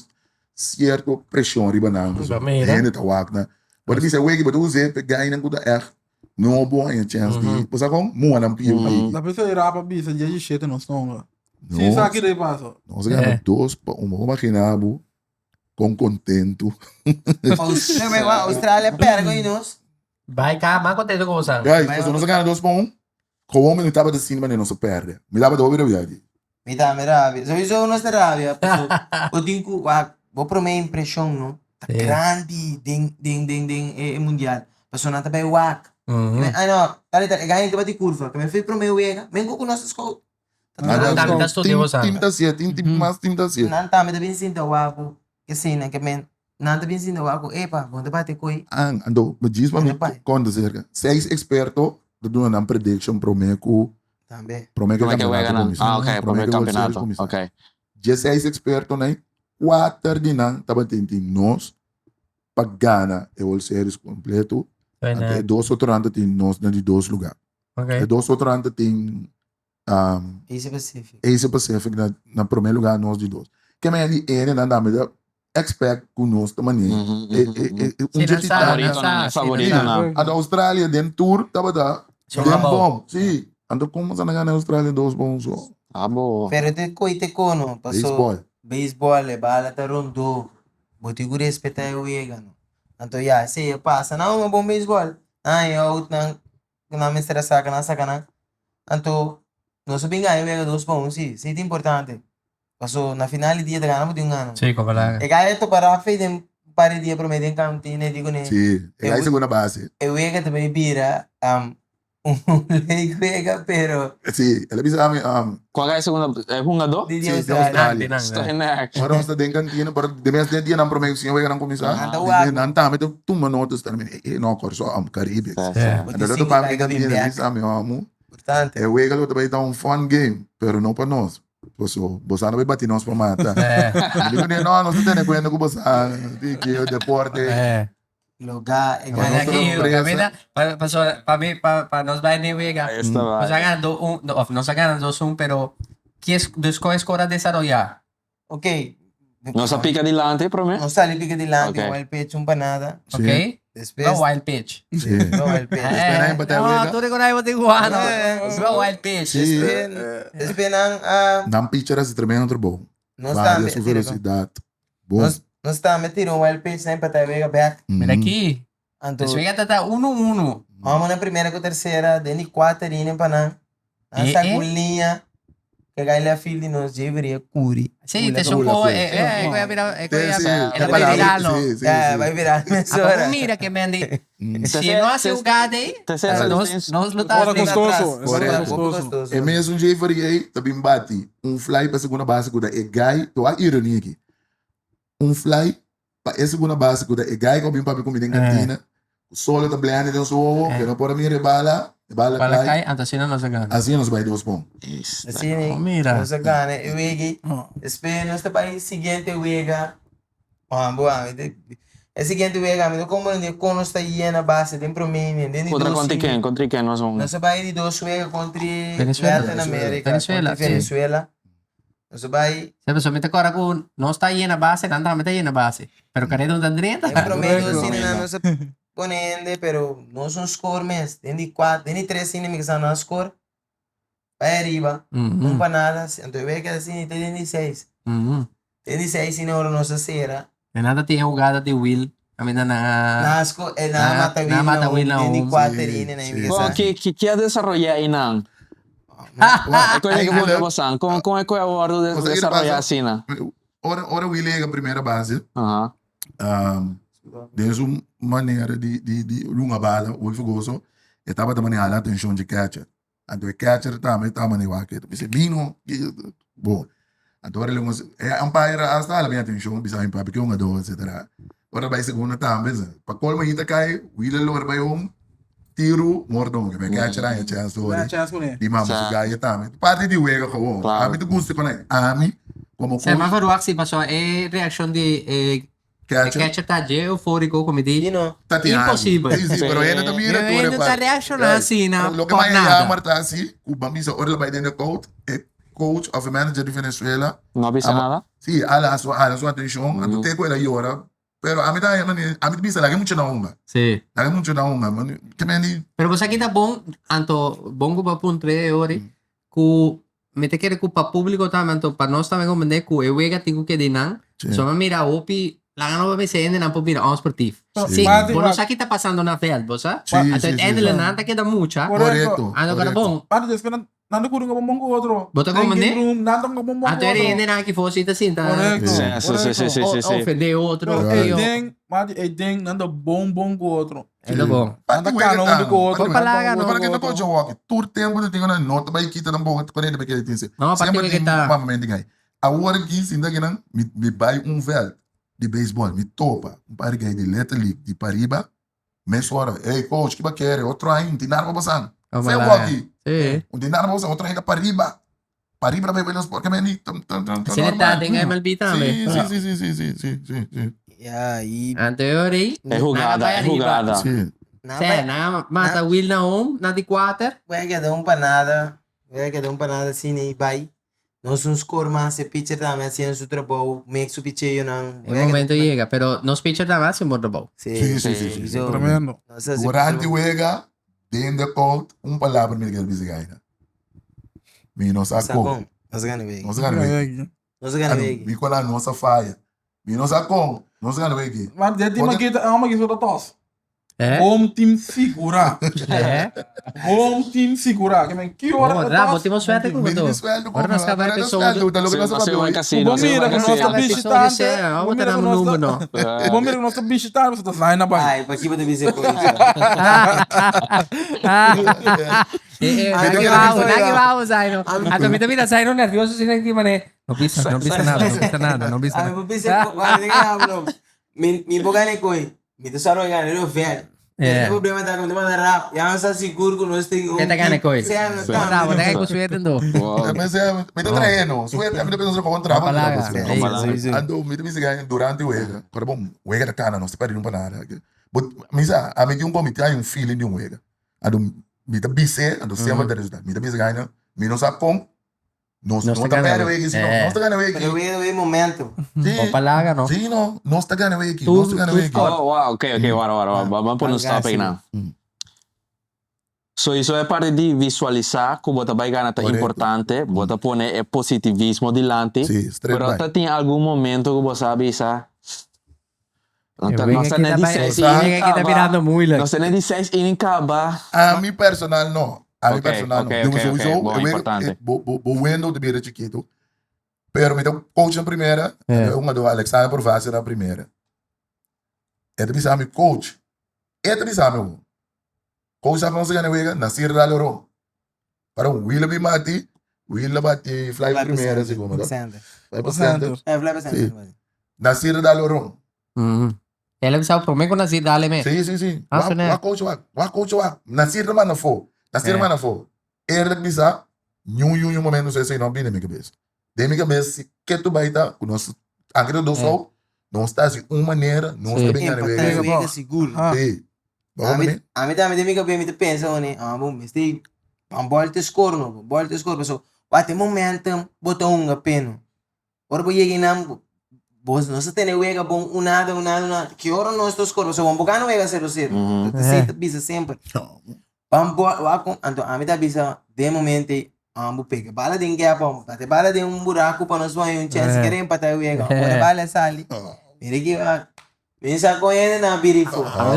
cierto presion riba nan. Ba mira. Hende ta wak nan. Bo ta bisa weki bo ta usa pa e gainan ku ta echt nobo haña chance di bo sa kon? Moa nan pia un tiki. Ta pensa e rapa bisa dia di shete nos tonga. No. Si sa keda e paso. Nos a gana dos pa un. Bo imagina bo kon kontentu. Australia perde con nos. Bai ka, mas contento con bosan. Guys, pasobra nos a gana dos pa un. Gewoon mi no tabata sinti manera nos a perde. Mi tabata hopi rabiá di. Mi tambe rabia. Sowieso nos ta rabia paso bo tin ku wak bo prome impreshon no ta grandi den den den den e mundial paso nan ta bai wak. Ai no tal i tal e gana ta bati kurva ke men fei prome wega men ku ku nos ta scout. Nan tambe ta studia bo sa. Tim ta siet tin tin mas tim ta siet. Nan tambe ta bin sinta wak ku eseinan ke men nan ta bin sinta wak ku epa bo ta bati koi. Anto djis pa mi konta aserka seis eksperto ta duna nan prediction prome ku Tambe. Prome Prome ke ke wega nan. kuminsá. Ah, ok, prome ke World Series kampeonato. kuminsá. Ok. Dieseis ekspertonan, kuater di nan tabatin tin nos pa gana e World Series kompleto. Anto e dos otronan ta tin nos na di dos lugá. Ok. E dos otronan ta tin um, Asia Pacific. Asia Pacific na, na prome lugá, nos di dos. Ke mei di ene nan tambe ta expect ku nos ta manera. E, e, e, e, un Sí, nan dje sa, titanic. nan sa, sí, Favorito nan sa. nan. Anto Australia den tour tabata Son den abou. bom. Sí. Anto como sa na gana Australia dos bom so. Abo. Pero te koi te kono, paso Baseball. baseball e bala ta rondó, bo tin ku respetá e wega no. Anto ya, esei a pasa. Nan hunga bon baseball. Nan haña out nan ku nan mester a saka, nan a saka nan. Anto nos a bin gana e wega dos pa un, sí, esei ta importante. Paso na final di dia ta gana bo tin un gana. Sí, como la. E gai a topa Rafa den un par di dia prome den kantina e di kuné. Sí, e gai segunda base. E wega ta bay bira un leuk wega pero. Sí, el a bisa ami. Cual gai segunda e hungadó? Di Sí, di Australia. Australia. Stoinek. Ora nos ta den kantina pero de mes den dianan prome ku siña weganan kuminsá. Nan ta wak. Nan tambe ta tuma notas tambe. E no Kòrsou am Karibe. Sí, sí. Anto lo topa mi den kantina e bisa ami amo. Importante. E wega lo ta bay ta un fun game pero no pa nos. Boso, boso anda bay bati nos pa mata. Mi dico, no, nos ta tene cuenta cu boso di que deporte. Loga, e Pa nos gana ta aquí. presa. Pa, pa, pa, mi, pa, pa nos bay ni wega. Ahí está, Nos a gana do un, no, of nos a gana 2-1, pero kies, dus con escora desarrolla? Ok. Nos a pica dilante prome? Nos sali pica dilante, Ok. wild pitch, un pa nada. Sí. Ok? Despues, No wild pitch. Sí. no wild pitch. Después nadie patea No, wega. tú reconoces bote iguana. No wild pitch. Sí. Despues, despues nan, ah, Nan pitcher hace tremendo trabou. nos Varia tambe, su velocidad. Bom. nos, nos tambe tira un wild pitch, nan patea wega back. Mira aquí. Anto, Después ya está 1-1. vamos na primera ku tercera, den di kuater inning pa nan. Nan Eh, sa eh. ku liña, que gai left field di nos Jay curi. Sí, te Hula supo. fue. Eh, mira, Sí, sí, el la palabra- viralo. sí, sí, Eh, sí. vai virar Ah, mesora. mira que Mandy. Si Tercera- no hace jugada ahí, Tercera nos, licencia. nos lo Ora está costoso. Correcto. Ora Pouco costoso. gostoso. E mesmo Jay Varier também bate um fly para a segunda base com e gai, tô a ironia aqui. Um fly para a segunda base com e gai com bem para comida em cantina. Solo tá blende den su ovo, que não pode mirar bala, bala Para cai. cai, antes no se gana. Assim nos vai dois bom. Assim, né? Oh, mira. Nos gana. E wega. Oh. Despues nos ta bai siguiente wega. Ah, boa. E siguiente wega, mi no comprende kon nos ta yena base den prome inning, den di Contra dos contra inning. ken? Contra ken nos un? Nos a bai di dos wega contra Venezuela. Latin America, Venezuela, contra sí. Venezuela. Nos a bai Se solamente ahora con no está llena base, tanta está llena base. Pero Caredo está den prome dos Correcto. inning nan nos a pone hende, pero nos un score mes. Den di cuatro, den di tres inning mi kisa nan score. Bai ariba, un pa nada. Anto e wega asina te den di seis. Den di seis inning ora nos a cera. De nada tiene jugada de Will. A mí na Nasco, e na mata na mata Will Will na na un, den di un. cuater Sí, inning na sí. mi Bom, kisa. que que que a desarrollar aí nan? Bueno, E coisa que eigenlijk, você com com é que eu abordo Você que desarrollar passa- assim, né? Ora, ora Willy chega primeira base, Aham. um, den su manera di, di, di lunga bala, Wolf Gozo, e tava também a atenção de catcher. Anto e catcher também tava nem wa que disse Bino, bom. Anto ora ele é umpire hasta la minha atenção, bisa em papi que um dois, etc. Ora vai segunda também, pa colma ita cai, Willy lora vai um tiro, mordo, que me catcher aí chance Dá ora. chance com ele. Di mama Sa- su gaia também. Parte di wega gewoon. Claro. A mi te gusta con a mi como Se más faruac si pasó eh reacción de catcher. catcher está eufórico como di. You know, Tá tem Impossível. Sim, sim, pero ainda tá mira Yo ainda tá reaccionando assim, na Lo que por mais nada. jammer tá assim, o Bamisa ora vai dentro coach, é coach of manager de Venezuela. Não avisa Ah, nada? Sim, ala sua ala sua atenção, anto te ko ela llora. Pero a mim tá a mim bisa lá muito na unga. Sí. Lá muito na unga, mano. Que men Pero você aqui tá bom, anto bongo pa punto de ori, ku me te quere ku pa público también, anto pa nós también comprender ku e wega tingo que dinan, so mira opi la gana pa me nan po mira on sportief. Sí. Sí, Mati, bueno, wa- aqui tá passando na veld, você? Sim, Anto sim, sim. uiteindelijk nanta queda mucha. Correto. Anto cara correto. bom. Parte después Nan ta kuri un bon ku otro. Bo ta Den komprendé? game room, nan ta un bon ku Anto otro. e hendenan aki for si ta sinta. Korekto, Sí, sí, sí, sí, sí, sí. Ofendé otro. Pero Right. e den, mati, e den, nan ta bon bon ku otro. E ta bon. Nan ta kana un ku otro. Bo palaga, no. Para que no coach walk. Tur tempo te tengo na nota bai kita tampoco con ele porque tin se. No, pa Sempre que tin ta. mamamente gai. Awor aki sinta ki nan mi mi bai un veld di baseball, mi topa un par di gai di Little League di pariba. Mesora, hey coach, kiba kere? Otro aña, un tin nada pa pasan. Oh, Fe malaya. walkie. Sí. Un tin nada pa pasan, otro aña pariba. Pariba pa Williams porque men ni tam tam tam Se le ta den MLB tambe. Sí, sí, sí, sí, sí, sí, sí, sí. Ja, i Anterior aí. É jugada, é jugada. Sí. na Sê, na mata Will na home, na di quarter. Voy a quedar un panada. Voy a quedar un panada sin y bye. Nos un score mas, e pitcher tambe haciendo su trabou, make su picheonan. E momento yega, pero nos pitcher tambe hace un bon trabou. Sí, Sí, sí, sí, sí. So, Tremendo. nos hace Durante trabou. wega, den de court, un palabra mi kier bisa gaina. Mi no sa kon. Sacon. Nos gana wega. Nos gana wega. Nos gana wega. Mi kola no sa falla. Mi no sa kon. Nos gana wega. Maar dit team aqui, é uma que só tos. Eh? Home team segura. Eh? Home team segura. Que men que hora Oh, é dá, tos? botimos suerte com Mi o ni sueldo Ora nos acaba episódio. Lo que Sí, nos no se papel va hoy. casino, Bom se mira va que nós casino. tá visitante. Vamos Bom mira botar que no nós número, tá- não. Bom mira que nós tá visitante, você tá saindo na Ai, pa kiba te bisa ko. Eh, eh, Ay, naki que vamos, la- naki vamos, Zaino. Hasta mi también Zaino nervioso sin aquí, mané. No pisa, no pisa nada, no pisa nada, no pisa Ai, nada. pa bisa ko. Ai, que hablo. Mi mi boca ne koi. Mi te saro gana lo ver. Eh. El problema está con tema de rap. Ya no está seguro que no esté ¿Qué te gana, coi? Sí, no Sí. está. Bravo, tenga que suerte, no. Wow. Mi te traeno. Suerte, a mi te penso con trabajo. Palaga. Sí, sí. Ando, mi te bisa gaina durante wega. Pero bom, wega da cana, não se perde um para nada. But, misa, a mi di un comité hay un feeling di un wega. Ando, mi te bise, ando sempre de resultado. Mi te bisa gaina, mi no sa kon. No, No no se ta gana perde wega. wega, si no, Eh. no se gana wega. Pero voy a ver momento. Sí. O palaga, no. Sí, no, no está gana wega, Tú- no está gana tú wega. score. Oh, wow, ok, ok, wara, wara, wara. Vamos pôr um stop aí, não. So, isso é parte de visualizar que bota vai ganhar tá Correcto. importante, bota pone é positivismo dilante. Sí, straight Pero by. tá tem algum momento que você avisa. Não Eh, tá, venga não está aqui nem tá de vai- seis venga inning aqui tá acaba. virando muito. Não está nem de seis inning acaba. A mi personal no. A mi Ok, personal ok, no. Digo, ok, sowieso, ok. Bom, eu- importante. bo, bo, bo window de bira chiquito. Pero mi coach na primeira, É. uma do Alexander Provence na primeira. É de mi coach. É de mi coach sabe não se ganha wega, Nasir Daloro. Para um Willoughby Mati, Willoughby Mati fly primeira, segunda. Center. Fly para center. É, fly pa center. Nasir Daloro. Ele sabe promete com Nasir dale me. Sim, sim, sim. Ah, Wa so né? wa coach wa, wa coach wa. Nasir man na fo. Nasir É. man na fo. Eerlijk bisa, nyu nyu nyu momento sei sei não bem na minha cabeça. De minha cabeça, que tu vai tá, com nosso, anche do É. sol, não está assim uma maneira, não Sim. está bem na Empatar cabeça. wega seguro. Ah. Sim. A Vamos mi, né? a mi tambe mi cabe mi te pensa né, ah bom, este um bola te score no, bola te score, so, bate momentum, bota um a peno. Ora bo yegi nam bos não se tem wega bom um nada, um nada, um nada. Que ora não estou score, so bom bocano wega 0-0. Uhum. Te se bisa sempre. Bam bo wa com anto a mi ta bisa de momento ambo pega bala den gap, bate bala den um buraco para nós um chance É. querer empatar wega. É. Ora bala sali. Ah, Mira que va. Pensa com ele na birifo. Ah.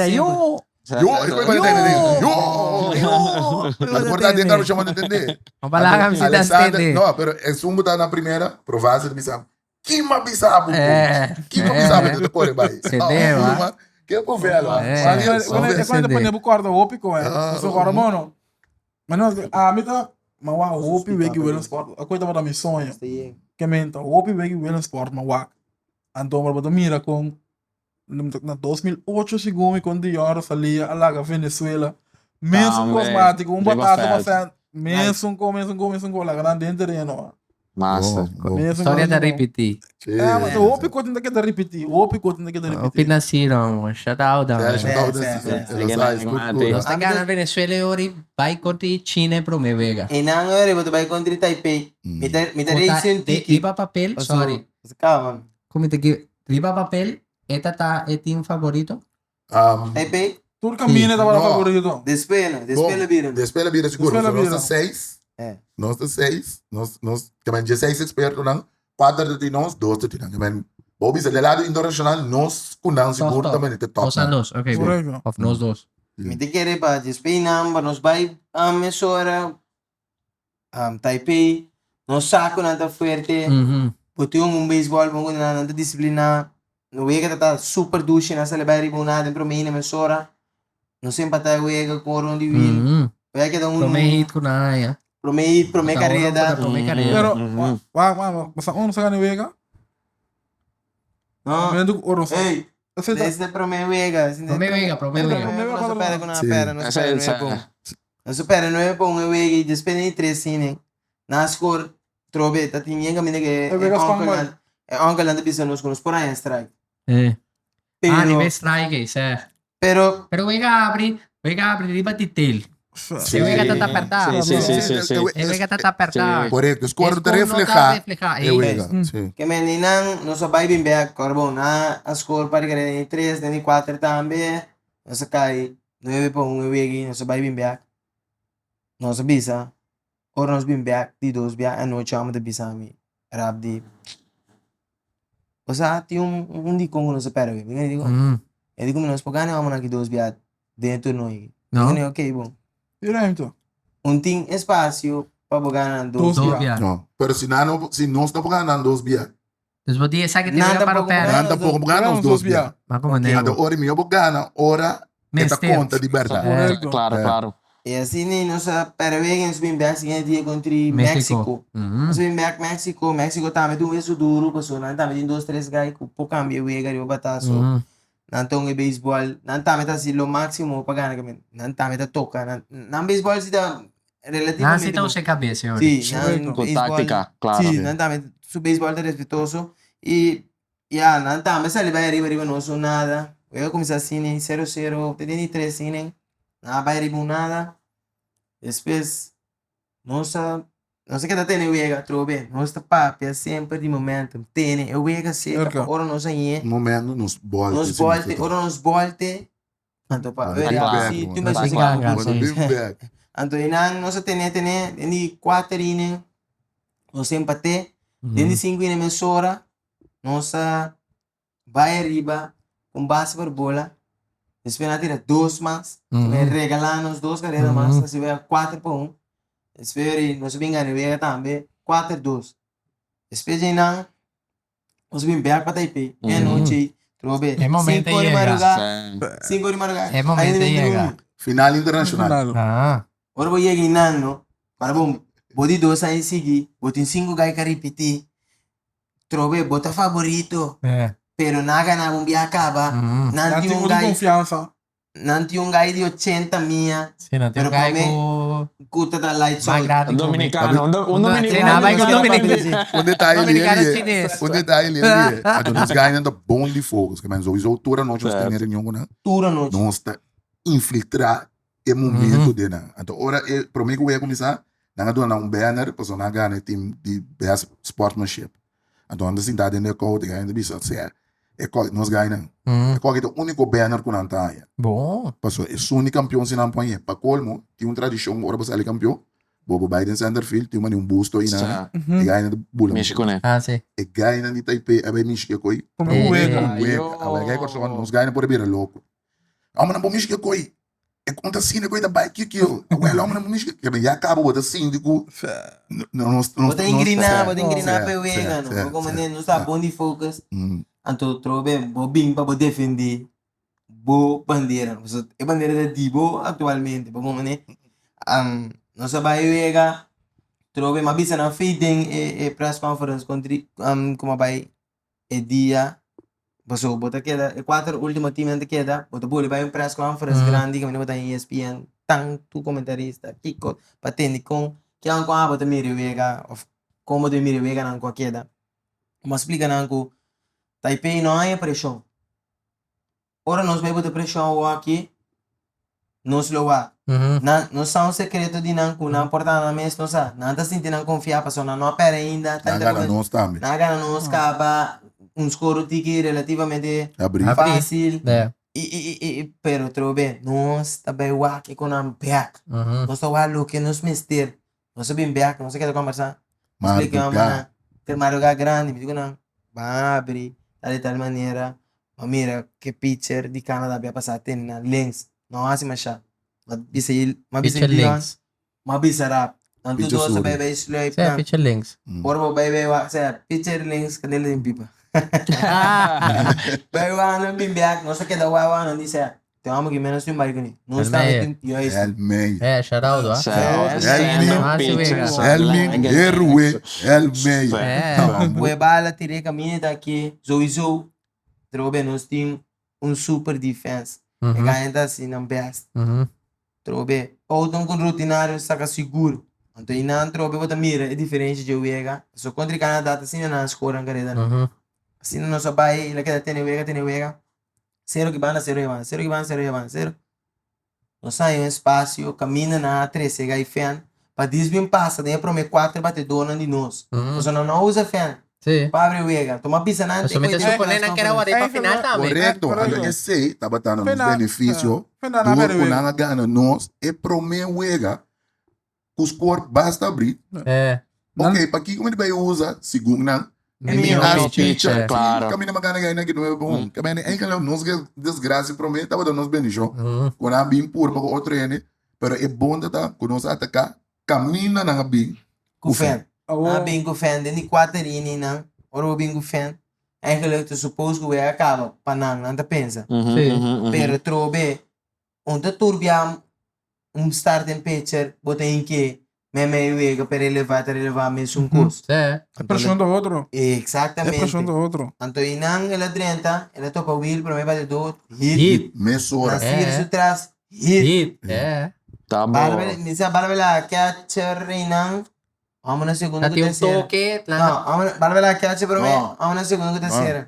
Yo. Yo, eu vou entender. Yo, yo. Mas por dentro eu chamo de entender. O palaga me se dá Alexander, entender. não, pero é sumo tá na primeira, provase de bisa. Que ma bisa, É. Que ma bisa, de corre vai. Se deu, ah. Que é velho. É. Quando é quando Entender. é quando corda hopi com é. Ah, Só agora mano. Mas não, a mim tá, mas wa hopi wegi Williams Sport. A coisa da minha sonho. Que menta hopi wegi Williams Sport mas wa. Então mas mira com na 2008 segundo quando Dior salia a laga Venezuela. Mesmo Também. cosmático, um Riba batata Feld. passando. Mesmo com, mesmo com, mesmo com, lá grande dentro terreno. Massa. Mesmo História da repetir. É, mas o hopi coisa ainda quer repetir. O hopi coisa ainda quer O repetir. Pinaciro, shout out. Nós tá ganhando Venezuela e ori vai contra China pro me vega. E não ora boto vai contra Taipei. Me tá me tá racing ticket. Riba papel, sorry. Calma. Como te que riba papel, esta tá é team favorito? Taipei. Turcamina estava No. favorito. Despela, despela vira. Despela vira seguro. Despela vira. Nós seis. É. Nós seis. Nós nós também 16 expertos não. Quatro de nós, dois de nós. Também Bobby, do lado internacional, nós com nós seguro também de top. Nós dos, ok. Correcto. Of nós dos. Me te quere pa despela number nos vai a mesora. Taipei, nos sa ku nan ta fuerte, bo tin un beisbòl bon ku nan, nan ta disipliná, no wega ta ta super dushi, nan sali bai riba un nada den promé inning mesora, nos empatá e wega ku un rond di wiel, wega keda un Promé hit ku nan haña. Promé hit, promé kareda. Promé kareda. Pero, wak, wak, basta un sa gana e wega? No. Momento ku oro sa. Ey, Ese ta- Ese ta promé wega. Ese Promé wega, promé wega. Promé wega Nos a perde ku nan a Sí. perde, nos a Ese- perde ese- nueve pa un. Nos a perde nueve pa un e wega i despues di tres inning, nan a score trobe. Ta tin yen kaminda ke E wega e span uncle bai. nan, e uncle nan ta bisa nos ku nos por haña strike. Eh. Pero, Ah, riba e strike ei, seh. pero Pero wega abri, wega abri riba di tel. Sí. E wega ta ta apertá. Sí, sí, sí, sí, sí. E wega ta ta apertá. Sí. Correcto, score ta E score no ta reflehá reflehá, e ei. wega. Sí. Ke men di nan nos a bai bin bek kòrbon nan a score pa riba den di tres den di kuater tambe nos a kai nuebe pa un e wega nos a bai bin bek nos a bisa ora nos bin bek di dos bia anochi amo ta bisa mi rap di osea tin un un dikon ku nos a pèrdè wega mi di e di ku nos por gana e homonan aki dos bia den e torneo aki No. mi di ok bon Di ruimte. un tin espasio pa bo gana dos Dos Dos bia. bia. No, pero si nan no, si nos no por gana nan dos bia, Dus bo di esaki te Nan wega pa no tampoco pèrdè. nan tampoco por gana nos dos bia. Ma como ne Anto bo. ora mihó bo gana ora e ta Mester. konta di bèrdat. Correcto. Claro, Eh. claro. E asina nos a pèrdè wega nos bin bèk siguiente dia kontri Mexico. Mexico. Nos bin bèk Mexico, Mexico tambe tin un weso duru pasobra nan tambe tin dos tres guy ku por kambia e wega riba bataso. Nan ta hunga e beisbòl, nan tambe ta hasi lo máksimo pa gana nan tambe ta toka, nan nan beisbòl si ta Nan relativamente si ta bon. usa e kabes e ora. Sí, nan Ku beisbòl, táktika, klaro. sí, nan tambe su beisbòl ta respetoso i ya nan tambe sali bai ariba riba nos un nada. Wega kuminsá asina sero sero te den di tres inning nan a bai riba un nada. Despues nos a nos a keda tene wega atrobe nos ta papia semper di momentum tene e wega seka pa ora nos a ñe Momento nos bolte nos bolte ora nos bolte anto pa Big ora bag, si man. tin bes Big nos bag, a sí. Big bag. anto einan nos a tene tene den di kuater inning nos empate den di sinku inning mesora nos a Bai ariba un base por bola, despues nan a tira dos mas, mm regala nos dos carrera mas, mm. así wega 4 pa 1. Despues nos bin gana wega tambe 4 2. Despues de nan nos bin back pa Taipei, mm. e noche trobe. E momento 5 de llega. madrugada, 5 de madrugada. E momento llega. Final internacional. Ah. Ora bo yega nan no, para bom, bo di dos aña sigui, bo tin 5 gai ka repeti. Trobe, bo ta favorito. Eh. Pero nan a gana un bia caba. Nan Nan tin tin un otro guy, confianza. nan tin un guy di 80 mia Sí, nan tin Pero un guy prome- ku ku ta ta light mas sol. grandi ku mi. Dominicano, un, do, un Un- dominicano. Sí, nan bai ku dominicano. Un detalle Dominicano li, chines. un detalle li, li. Anto nos gainan ta bon di focus. Ke men sowieso tur anochi nos Certo. tene reunion ku nan. Tur anochi. Nos ta infiltra e momento den nan. Anto ora e prome ku wega kuminsá, nan a duna nan un banner pasobra nan a gana e team di best sportsmanship. Anto nan ta sinta den e kou, e gainan ta bisa, sea, e kou, nos gainan. E kou aki ta e úniko banner ku nan ta haña. Bon. Pasobra esun di kampion si nan pon e. Pa kolmo, tin un tradishon ora bo sali kampion, bo por bai den center field, tin un mani un busto einan, e gainan ta bula. Mishi kuné. Ah, si. E gainan di Taipei a bai mishi ke koi. Come un wega. Un wega. A bai gai Kòrsou, nos gainan por a bira loko. Amo nan por mishi ke koi. E konta asina ku e ta bai kikio. Awel amo nan por mishi ke. Ya kaba bo ta sinti ku nos nos Bo ta ingriná, bo ta ingriná pa e wega no. Bo komo ne no sa bon di focus. Anto trobe bo bin pa bo defendé bo bandera. Pasobra e bandera ta di bo aktualmente. Bo komo ne nos a bai wega trobe mi a bisa nan fei den e press conference kontri kuma bai e dia paso bo ta keda e cuater ultimo teamnan ta keda bo ta bolbe bai un press conference grandi kaminda bo ta den ESPN tantu comentarista kiko pa tende kon kian kon abo ta mira e wega of kon bo ta mira e weganan ku a keda bo a splika nan ku Taipei no haña preshon. Ora nos bai bota preshon awor aki, nos lo wak. Nan no sa un sekreto di nan ku nan por ta nan mes no sa. Nan ta sinti nan konfiá pasobra nan no a pèrdè ainda. Nan gana nos tambe. Nan a gana nos kaba un skor un tiki relativamente Abrí. fásil. I pero trobe nos ta bai wak e ku nan bèk. Nos ta wak loke nos mester. Nos a bin bèk, nos a keda kòmbersá. Mardugá. Te mardugá grandi, mi di ku nan, ban abri tal di tal manera, bo mira ke pitcher di Canada a pasá tene nan links, no hasi mashá. Mi a bisa Pitcher Leon, links. mi a bisa rap. Nan tur Pitcher dos a zurdo. bai bai sluip Sí, nan. pitcher links. Ora bo bai bai wak, sea, pitcher links kandela den pipa. Bai wak nan bin bek, nos a keda wak wak nan di sea, te amo ki menos tin bai kuné. Nos tambe Elmeyer. tin juist. Elmeyer. Eh, shout out, hoor. Elmin. Ah, sí, wega. Elmin Héroe Elmeyer. Eh. Kue bala tir'é kaminda ta aki, sowieso trobe nos tin un super defense. E gaña ta hasi nan best. Trobe Outon ku Rutinario saka sigur. Anto i nan trobe bo ta mira e diferensha dje wega. Pasobra kontra di Canada ta asina nan a skora nan kareda nan. Asina nos a bai i la keda tene wega tene wega. Sero ki banda sero yabanda sero ki banda sero yabanda sero. Nos haña un espasio kaminda nan a trese gai fen pa dis bin pasa den e prome kuater batedornan di nos. Pasobra nan no a usa fen pa abri wega. Tuma bisa nan Pasobra mi ta supone nan kere wòrdu pa final tambe. Korekto, anto esei tabata na nos benefisio dor ku nan a gana nos e prome wega ku skor basta abri. Ok, pakiko mi ta bai usa segun nan Mi as pitcher, pitcher? claro. Kaminda mi a gana gana ki nuebe pa un. Kaminda eigenlijk nos ke desgracia prome tabata nos bendicion. Ku nan a bin purba ku otro hende, pero e bon ta ta ku nos a ataka kaminda nan a bin Ku ku fen. fen. Nan a bin ku fen den di kuater ini nan, ora bo bin ku fen, eigenlijk ta suppose ku wega a kaba pa nan, nan ta pensa. Pero trobe Un ta turbia un starting pitcher bo ta hinke meme wega pa releva ta releva mesun kos. E preshon ta otro. E Exactamente. preshon ta otro. Anto einan el a drenta, el a topa Will prome bate dot, hit. Hit. Mesora. Nasir su tras, hit. Hit. Eh. Ta bo. Bala mi sa bala bela catcher einan, amo na segundo Ta ku tin un tercera. toke. No, amo bala bela catcher prome, No. amo na segundo ku tercera.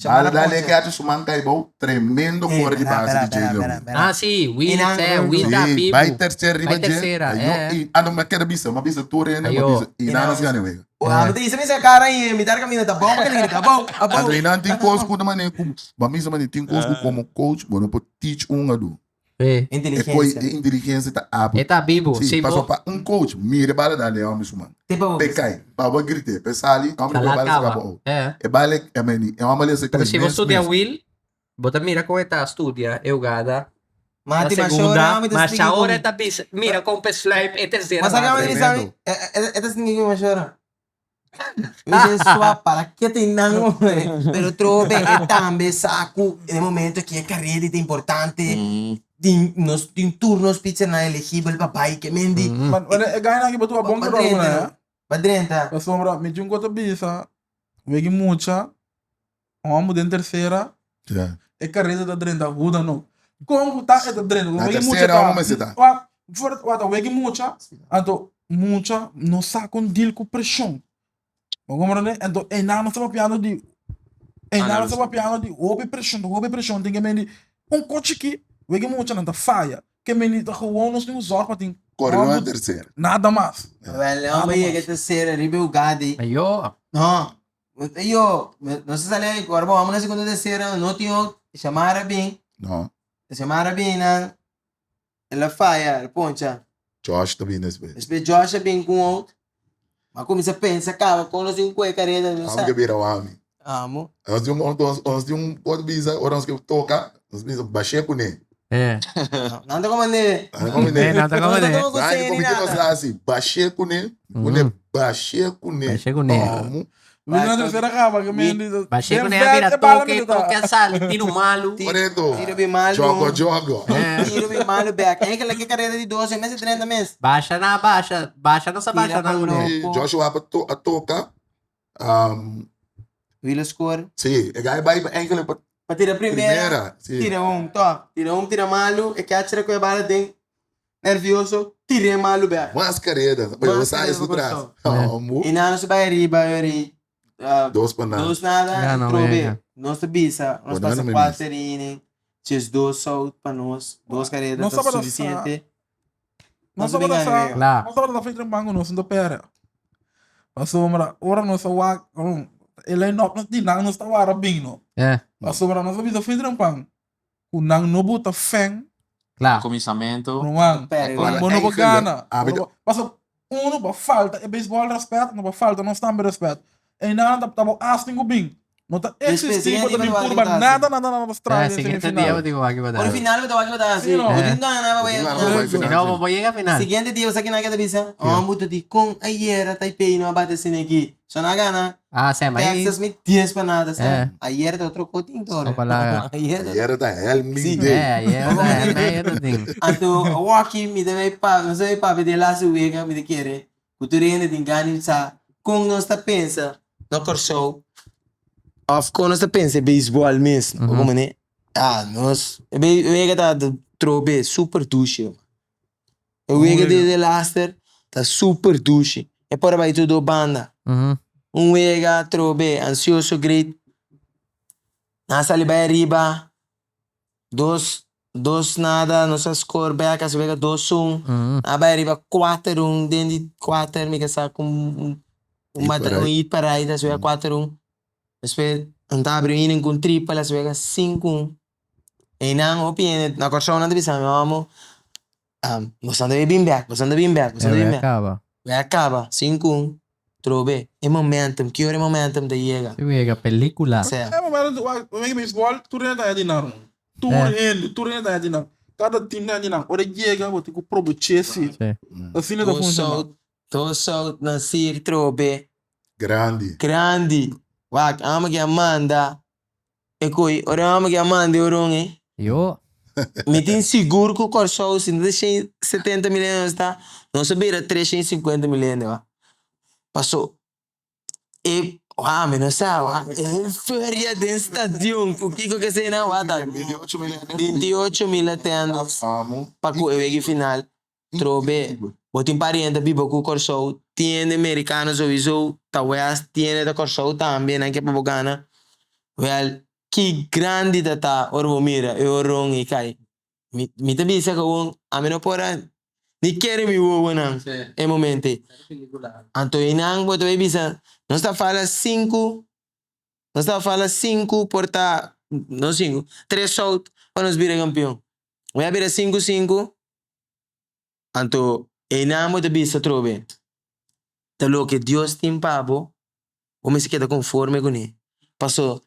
Bala dale que hace su man cai bou, tremendo core di base di Jalen. Ah, sí, Will, eh, Will da Sí, bibu. bai tercera riba Bai tercera, dje. eh. Y ah, no, me queda bisa, ma bisa tur ene, ma Ayo. bisa. Y nada nos gana wega. Ah, mi ta bisa cara y mitar camino ta bom, porque grita bom, a bom. Anto y tin cos ku mane ku, ba misa mane tin cos ku como coach, bo no por teach un adu. Sí. E coi Inteligencia. e inteligencia ta abu. E ta bibu. Sí, Sí, paso bo. pa un coach, mire bala dale homem su man. Tipo, Pe cai, pa bo grite, pe sali, homem Ta pe la bala caba. se caba. Eh. E bala, e meni, e homem le se Pero si bo mes, studia mes. Will, bo ta mira con e ta studia e hugada. Na Mati, mas segunda, ora, mi ta mas stingi ahora con- ta bisa, mira con pe sluip e tercera Mas sabe base. mi sabe, e ta stingi con mas ora. Mi dice, sua, para que te nan, hombre? Pero trobe, e tambe sa cu en e momento aki e carrera ta importante. Tin nos tin tur nos pitcher nan elegibel pa bai ke men di. Ma e gainan aki bo tuba bon Pa kero drenta, alguna, no? eh? Pa drenta. Pasobra mi tin un kos ta bisa, wegi mucha, un homber den tercera, Ja. e carrera ta drenta huda no. Kon ku ta e ta drenta? Na Wegi mucha tercera ta. homber mester ta. Wa, voor, wa ta wegi mucha, anto mucha no sa kon deal ku preshon. Bo comprende? Anto einan nos ta papiando di einan nos ta papiando di hopi preshon, hopi preshon tin ke men di un kos chikí wegi mucha nan ta faya. Ke men di ta gewoon nos tin ku zorg pa tin Corre na homber tercera. nada mas. Wel, Nada homber yega mas. tercera riba e hugada. Ayo. No, yo, nos a sali ahí, ora bo vamos na segunda tercera, no tin ook, chamara bin, No. chamara bin nan, el a faya, el poncha. Josh ta bin despues. Despues Josh a bin ku out, ma kuminsa pensa kaba kon nos tin ku e kareda, no Amo sa. ke bira wami. Amo. Nos tin un, nos tin un otro bisa, ora nos ke toka, nos bisa bashe kuné. Eh. Nan ta komand'é. Nan ta komand'é. Eh, nan ta komand'é. Nan ta komand'é. Nan ta komand'é nos hasi, bashe kuné, kuné, bashe kuné. Bashe kuné. Amo. Wini na tercera caba que men di. Bashe kuné a bira toke, toke a sali, tiro malu. Correcto. Tiro bi malu. Jogo, jogo. Eh. Tiro bi malu back. Eigenlijk e carrera di 12 mes e 30 mes. Basha na basha, basha no sa Tira basha na pa kuné. loco. Joshua a to- a toka. Um, Wilo score. sí, e gai bai eigenlijk pa Pa tira primera. primera. Sí. Tira un, top. Tira un, tira malu. E catcher ku e bala den. Nervioso. Tira e malu back. Mas carrera. Mas Mas sai carrera isso pa atrás. Kòrsou. Amo. I nan nos bai riba yori. Dos pa nada. Dos nada. Ja, no, trobe. ja. Nos ta bisa. Nos Bo pasa nada me kuater inning. Djes dos out pa nos. Dos carrera Nos ta tabata sa- suficiente. Nos Nos ta tabata bin sa, gana. Kla. nos tabata fei trempan ku nos no ta pera. Pasobra ora nos a wak, e line up nos di nan nos ta wara bin no. Eh, Pasobra nos a bisa fei trempan ku nan no buta fen kla. Kuminsamentu. ruman. Pera, Ora, Bo no por eigenlijk, gana. ah, Bo no por- Pasobra uno pa falta e baseball respet, no pa falta nos tambe respet. E nan ta bo asking ku bin. No ta existi bo ta bin purba nada nada nada straño den semifinal. Ora final bo ta wak bo ta hasi. Bo tin gana pa bai Si no bo por yega final. Siguiente dia bo sa kinan ke ta bisa? Oh bo ta di kon ayera Taipei no a bati asina aki. So nan a gana Texas mi dies pa nada sa. Ayera ta otro ko tin tore. Ayera ta Helmin day. Anto awaki mi ta bai papia nos ta bai papia di e laatste wega mi ta kere ku tur hende tin gana di sa kon nos ta pensa na Kòrsou òf kon nos ta pensa e beisbòl mes. Bo komprende? Ah, nos e wega ta trobe super dushi. E wega di de laster ta super dushi. E por a bai tur do banda. Un wega trobe ansioso great. Nan a sali bai ariba. Dos dos nada nos a score bek a wega dos un a bai riba kuater un den di kuater mi ke sa ku un un hit pa right a wega kuater un despues nan ta abri un inning ku un triple a wega sinku un einan hopi hende na Kòrsou nan ta bisa mi amo boso nan ta bin bek boso nan ta bin bek boso nan ta bin bek wega kaba sinku un Trobe e momentum, ki ora e momentum ta yega? Si wega pelicula. Sea. E momento wega baseball tur hende ta di nan. Tur hende, tur hende ta di nan. Kada team ta di nan. Ora e yega bo tin ku probeche si. Asina ta funciona. Dos out na sir trobe. Grandi. Grandi. Wak amo ke a manda e koe. Ora amo ke a manda e oron ei. Yo. Mi tin sigur ku Kòrsou si no ta shen setenta mil hende nos ta, nos a bira tres shen sinkuenta mil hende wak. Paso e wak mi no sa wak e feria den stadion ku kiko ke esei nan wak ta binti ocho mil atendos pa ku e wega final trobe. Bo tin pariente biba ku Kòrsou, tin hende merikano souiso ta west, tin hende ta Kòrsou tambe nan ke pa bo gana. Wèl Ki grandi ta ta ora bo mira e oron i kai. Mi mi ta bisa kawon ami no por a ni kere mi wowonan e momento ei. Anto einan bo ta bai bisa nos ta fala sinku nos ta fala sinku por ta no sinku tres out pa nos bira kampion. Mi a bira sinku sinku anto einan bo ta bisa atrobe ta loke Dios tin pa bo. Bo mester keda konforme kuné. Paso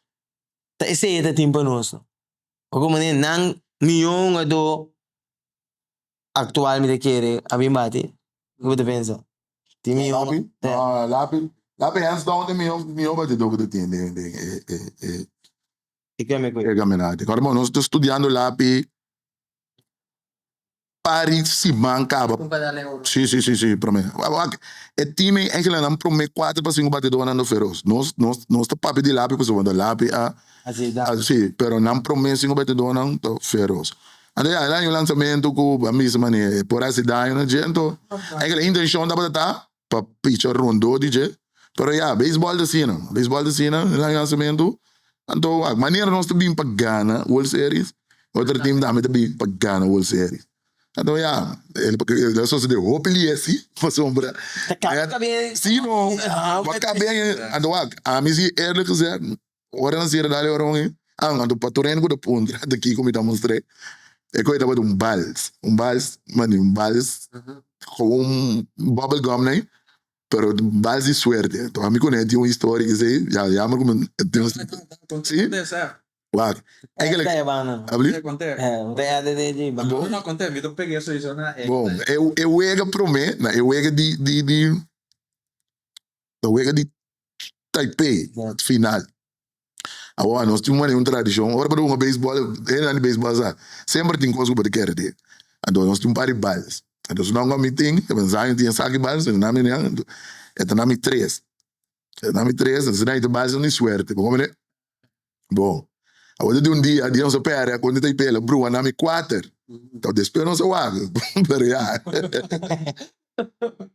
ta esei e ta tin pa nos. Bo komo manera nan mihó hungadó aktual mi ta kere a bin bati. Kiko bo ta pensa? Tin mihó? Lapi? No, Lapi, Lapi hands down ta e mihó mihó batidó ku ta tin den den e e e E keme ku e kampionato. Kòrda bo nos ta studiando Lapi. Pari siman kaba. Si, si, si, si, prome. Wak, e team ei eigenlijk nan prome kuater pa sinku batidónan ta feros. Nos, nos, nos ta papia di Lapi pasobra ta Lapi a, a si, pero nan prome sinku batidónan ta feros. Anto ya, el a haña un lansamentu ku a misa manera e por hasi daño na dje, anto eigenlijk e intenshon tabata ta pa picha rondó di dje, pero ya, beisbòl ta asina, beisbòl ta asina, el a haña un lansamentu, anto wak, manera nos ta bin pa gana World Series, otro team tambe ta bin pa gana World Series. Anto ya, el a sosode hopi liesi, pasobra, si no, bo a kabe, anto wak, ami si eerlijk gezegd, Ora nan sera dal e oron ei, ah, anto pa tur hende ku ta puntra ta kiko mi ta mostr'é, e koe tabata un bals, un bals, mandi un bals, gewoon bubble gum nei, pero bals di suerte. Anto ami ku ne tin un historia esei, ya jammer ku mi tin un si, wak, eigenlijk, abli? Bon, e wega prome, na e wega di di di, e wega di Taipei, final. Awor nos tin un tradishon, ora bo ta hunga beisbòl, hendenan di beisbòl sa, semper tin kos ku bo ta kere te. Anto nos tin un par di bals. Anto su nan ku ami tin, ta pensa mi tin e saki bals, e ta na mi e ta na mi tres. E ta na mi tres, anto si nan ta bals nan di suerte. Bo komprende? Bon, awor ta di un dia, dia nos a pèrdè kontra Taipei, el a brua na mi kuater. Anto despues nos a wak, pero ya.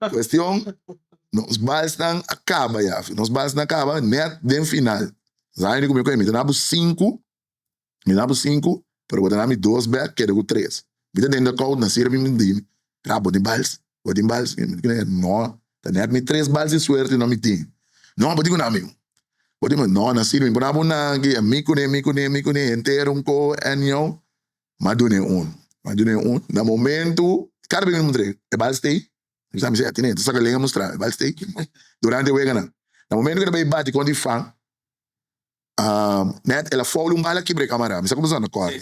Cuestion, nos balsnan a caba ya. Nos balsnan a caba net den final. Zaini cu mi cu mi ta na bo sinku, mi na bo sinku, pero bo ta na mi dos bek, keda cu tres. Mi ta den de koud, na sirbi mi di mi, Ra, bo tin bals? Bo tin bals? Mi di no, ta net mi tres bals di suerte no mi tin. No, bo tin cu na mi un. Bo tin cu, no, na sirbi mi por na bo naki, mi cune, mi cune, mi cune, henter un ko en yo. M'a dun'é un, m'a dun'é un. Na momentu, kada bes mi muntr'é, e bal stay? Mi sa mi si, tene, ta saka lenga mustra, e bal stay? Durante e weganan. Na momentu ku e ta bai bati kontra di fan, Net el a foul un bala kibra e camara. Mi sa como na corda.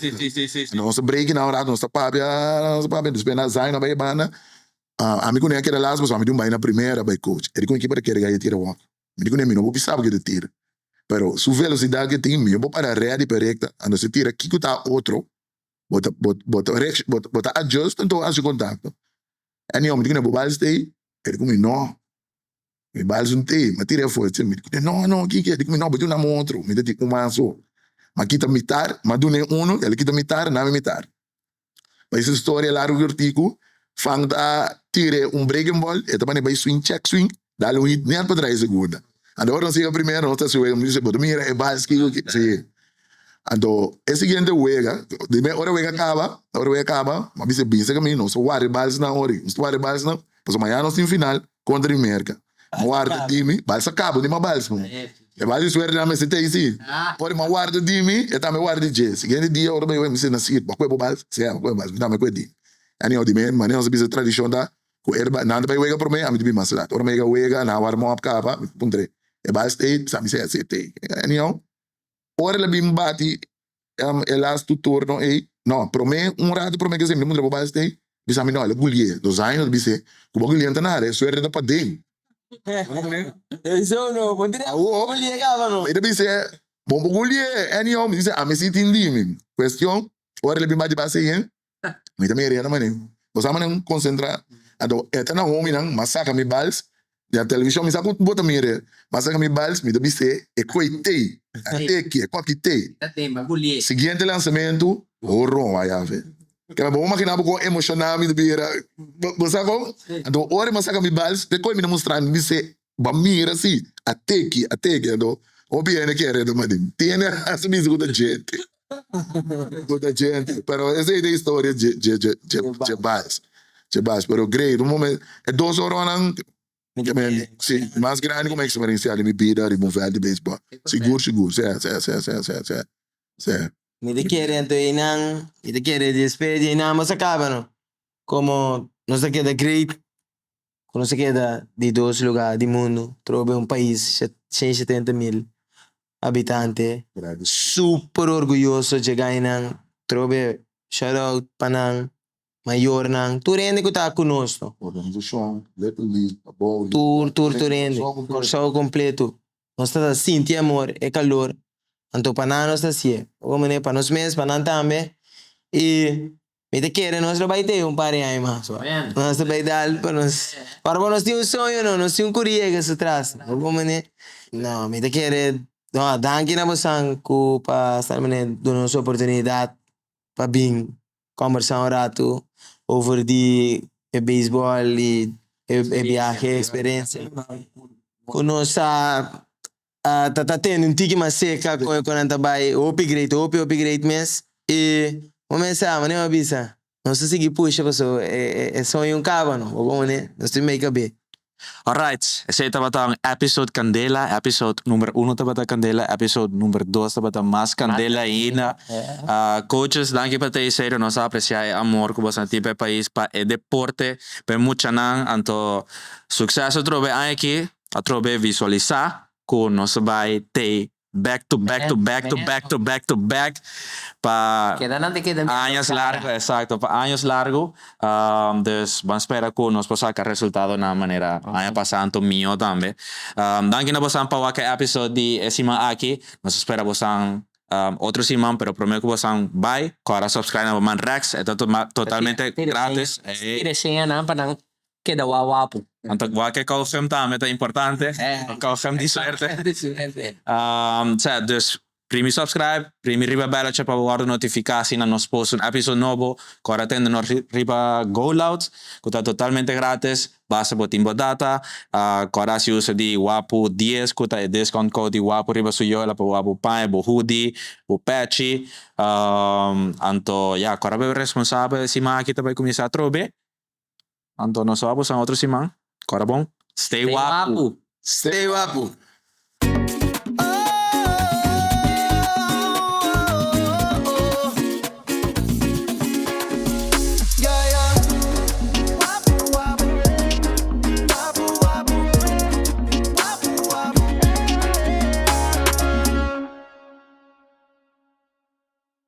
Nos a break na un rato, nos ta papia, nos ta papia, despues na Zion a bay e banda. Ami cu ne a keda las pasobra ami tin un bay na primera bay coach. E di con ekipo ta kere gaya tira wak. Mi di cu ne mi no por bisa bo ke ta tira. Pero su velocidad ke tin, mi no por para ready pa e recta. Anto si tira kico ta otro, bo ta bo ta bo ta adjust anto haci contacto. Anyhow mi di cu ne bo bal stay? E di cu mi no. Mi bal su te, mi a tira afo, mi di no, no, kiko? Di mi no, bo duna mi otro, mi ta di un man so. Mi a kita mitar, mi a duna e uno, el a kita mitar, nami mitar. Pa esei storia largu kortiku, Fang ta tira un breaking ball, e ta manda bai swing, check swing, dal un hit net pa trae segunda. Anto ora nos yega primera, nos ta hasi wega, mi di bo ta mira e bal kiko ki, si. Anto e siguiente wega, di me ora wega kaba, ora wega kaba, mi a bisa bin serka mi, nos ta warda e balsnan ori, nos ta warda e balsnan, pasobra mañana nos tin final. Kontra di Merka. Mi warda di mi, bal sa kaba di mi bals no. E bal di suerte nan mester tei si. Ora mi warda di mi, e tambe warda di dje. Siguiente dia ora bai mi si Nasir, bo a kue bo bals? Si, a kue bals. Mi tambe kue di. Anyhow, di mi manera nos a bisa tradishon ta ku e nan ta bai wega prome, ami ta bin mas lat. Ora mi yega wega, nan a warma op kaba, mi puntr'e, e bals tei? Sa mi si, si e tei. Anyhow, ora el a bin bati e lastu turno ei, no, prome, un rato prome ke mi muntra bo bas tei, bisa mi no, el a gulié, dos aña nos bis'é, ku bo gulié no ta nada, e suerte ta paden. Awo, mi ta bis'é, bo por gulié, anyhow, mi bisa ami si tin di mi. Kuestion, ora el a bin bati bas ei, Mi ta mira na manera, bo sa manera concentra, anto e ta na hominan, m'a saca mi bals, na television mi sa cu bo ta mira, m'a saca mi bals, mi ta bis'é e coi tey, a teki, e coki tey. Siguiente lanzamento, horon a yafe. Keda bo imagina bo con emociona mi ta bira, bo sa con? Anto ora m'a saca mi bals, te coi mi ta mustra, mi bis'é, bo a mira si, a teki, a teki, anto hopi hende kere ta madi, tin hende a bisa cu ta djente. Ku ta djente. Pero esei ta historia dje dje dje dje dje bas. Dje bas. Pero great. Un momen e dos oronan si mas grandi ku mi a eksperensiá den mi bida riba un vèlt di beisbòl. Sigur sigur. Sè sè sè sè sè sè sè. Mi ta kere anto einan, mi ta kere despues di einan nos a kaba no. Komo nos a keda great ku nos a keda di dos lugar di mundu trobe un pais 170 mil habitante super orguyoso dje gainan trobe shout out pa nan mayornan tur hende ku ta ku nos no Organisashon, Little League, Abou, tur tur tur hende Kòrsou kompleto nos ta sinti e amor e kalor anto pa nan nos ta hasié pa nos mes pa nan tambe i Mi ta kere nos lo bai te un par di aña mas. Nos ta bai dal pa nos. Ora bo nos tin un soño no, nos tin un kuriega su tras. Bo por manera? No, mi ta kere, no, danki na bosan ku pa sta manera duna nos oportunidat pa bin kombersa un ratu over di e beisbòl i e biahe, e eksperensia ku nos a Ta ta tende un tiki mas seka kon e konan ta bai hopi great hopi hopi great mes i bo mes sa manera mi a bisa nos ta sigui pusha paso e soño un kaba no bo pone nos tin make a be. Alright, esei tabata un episode candela, episode number uno tabata candela, episode number dos tabata mas candela ainda. Coaches, danki pa ta esei, nos a aprecia e amor cu boso a tin pa e pais, pa e deporte, pa e muchanan, anto succeso trobe aña aki. Atrobe visualisá ku nos ta bai tei back to back to back to back to back to back pa años largu, exacto, pa años largu. Dus ban spera ku nos por saka resultadonan manera aña pasá anto mihó tambe. Danki na bosan pa wak e episode di e siman aki. Nos ta spera bosan otro siman, pero promé ku bosan bai, kòrda subscribe na Boman Rex, e ta totalmente gratis. Tira señanan pa nan Keda wou wapu. Anto wak e kauwgum tambe ta importante. Kauwgum di suerte. Sa, dus primi subscribe, primi riba belletje pa bo wordo notifica asina nos post un episode nobo. Kor a tende nos riba Go Loud ku ta totalmente gratis. Basta bo tin bo data. Kor a hasi uso di wapu dies ku ta e discount code di wapu riba su yola pa bo paña, bo hoodie, bo pechi. Anto ya, kor a bebe responsabel e siman aki ta bai kuminsa atrobe. Anto nos wak boso otro siman. Kora bon. Stay wapu. Stay wapu.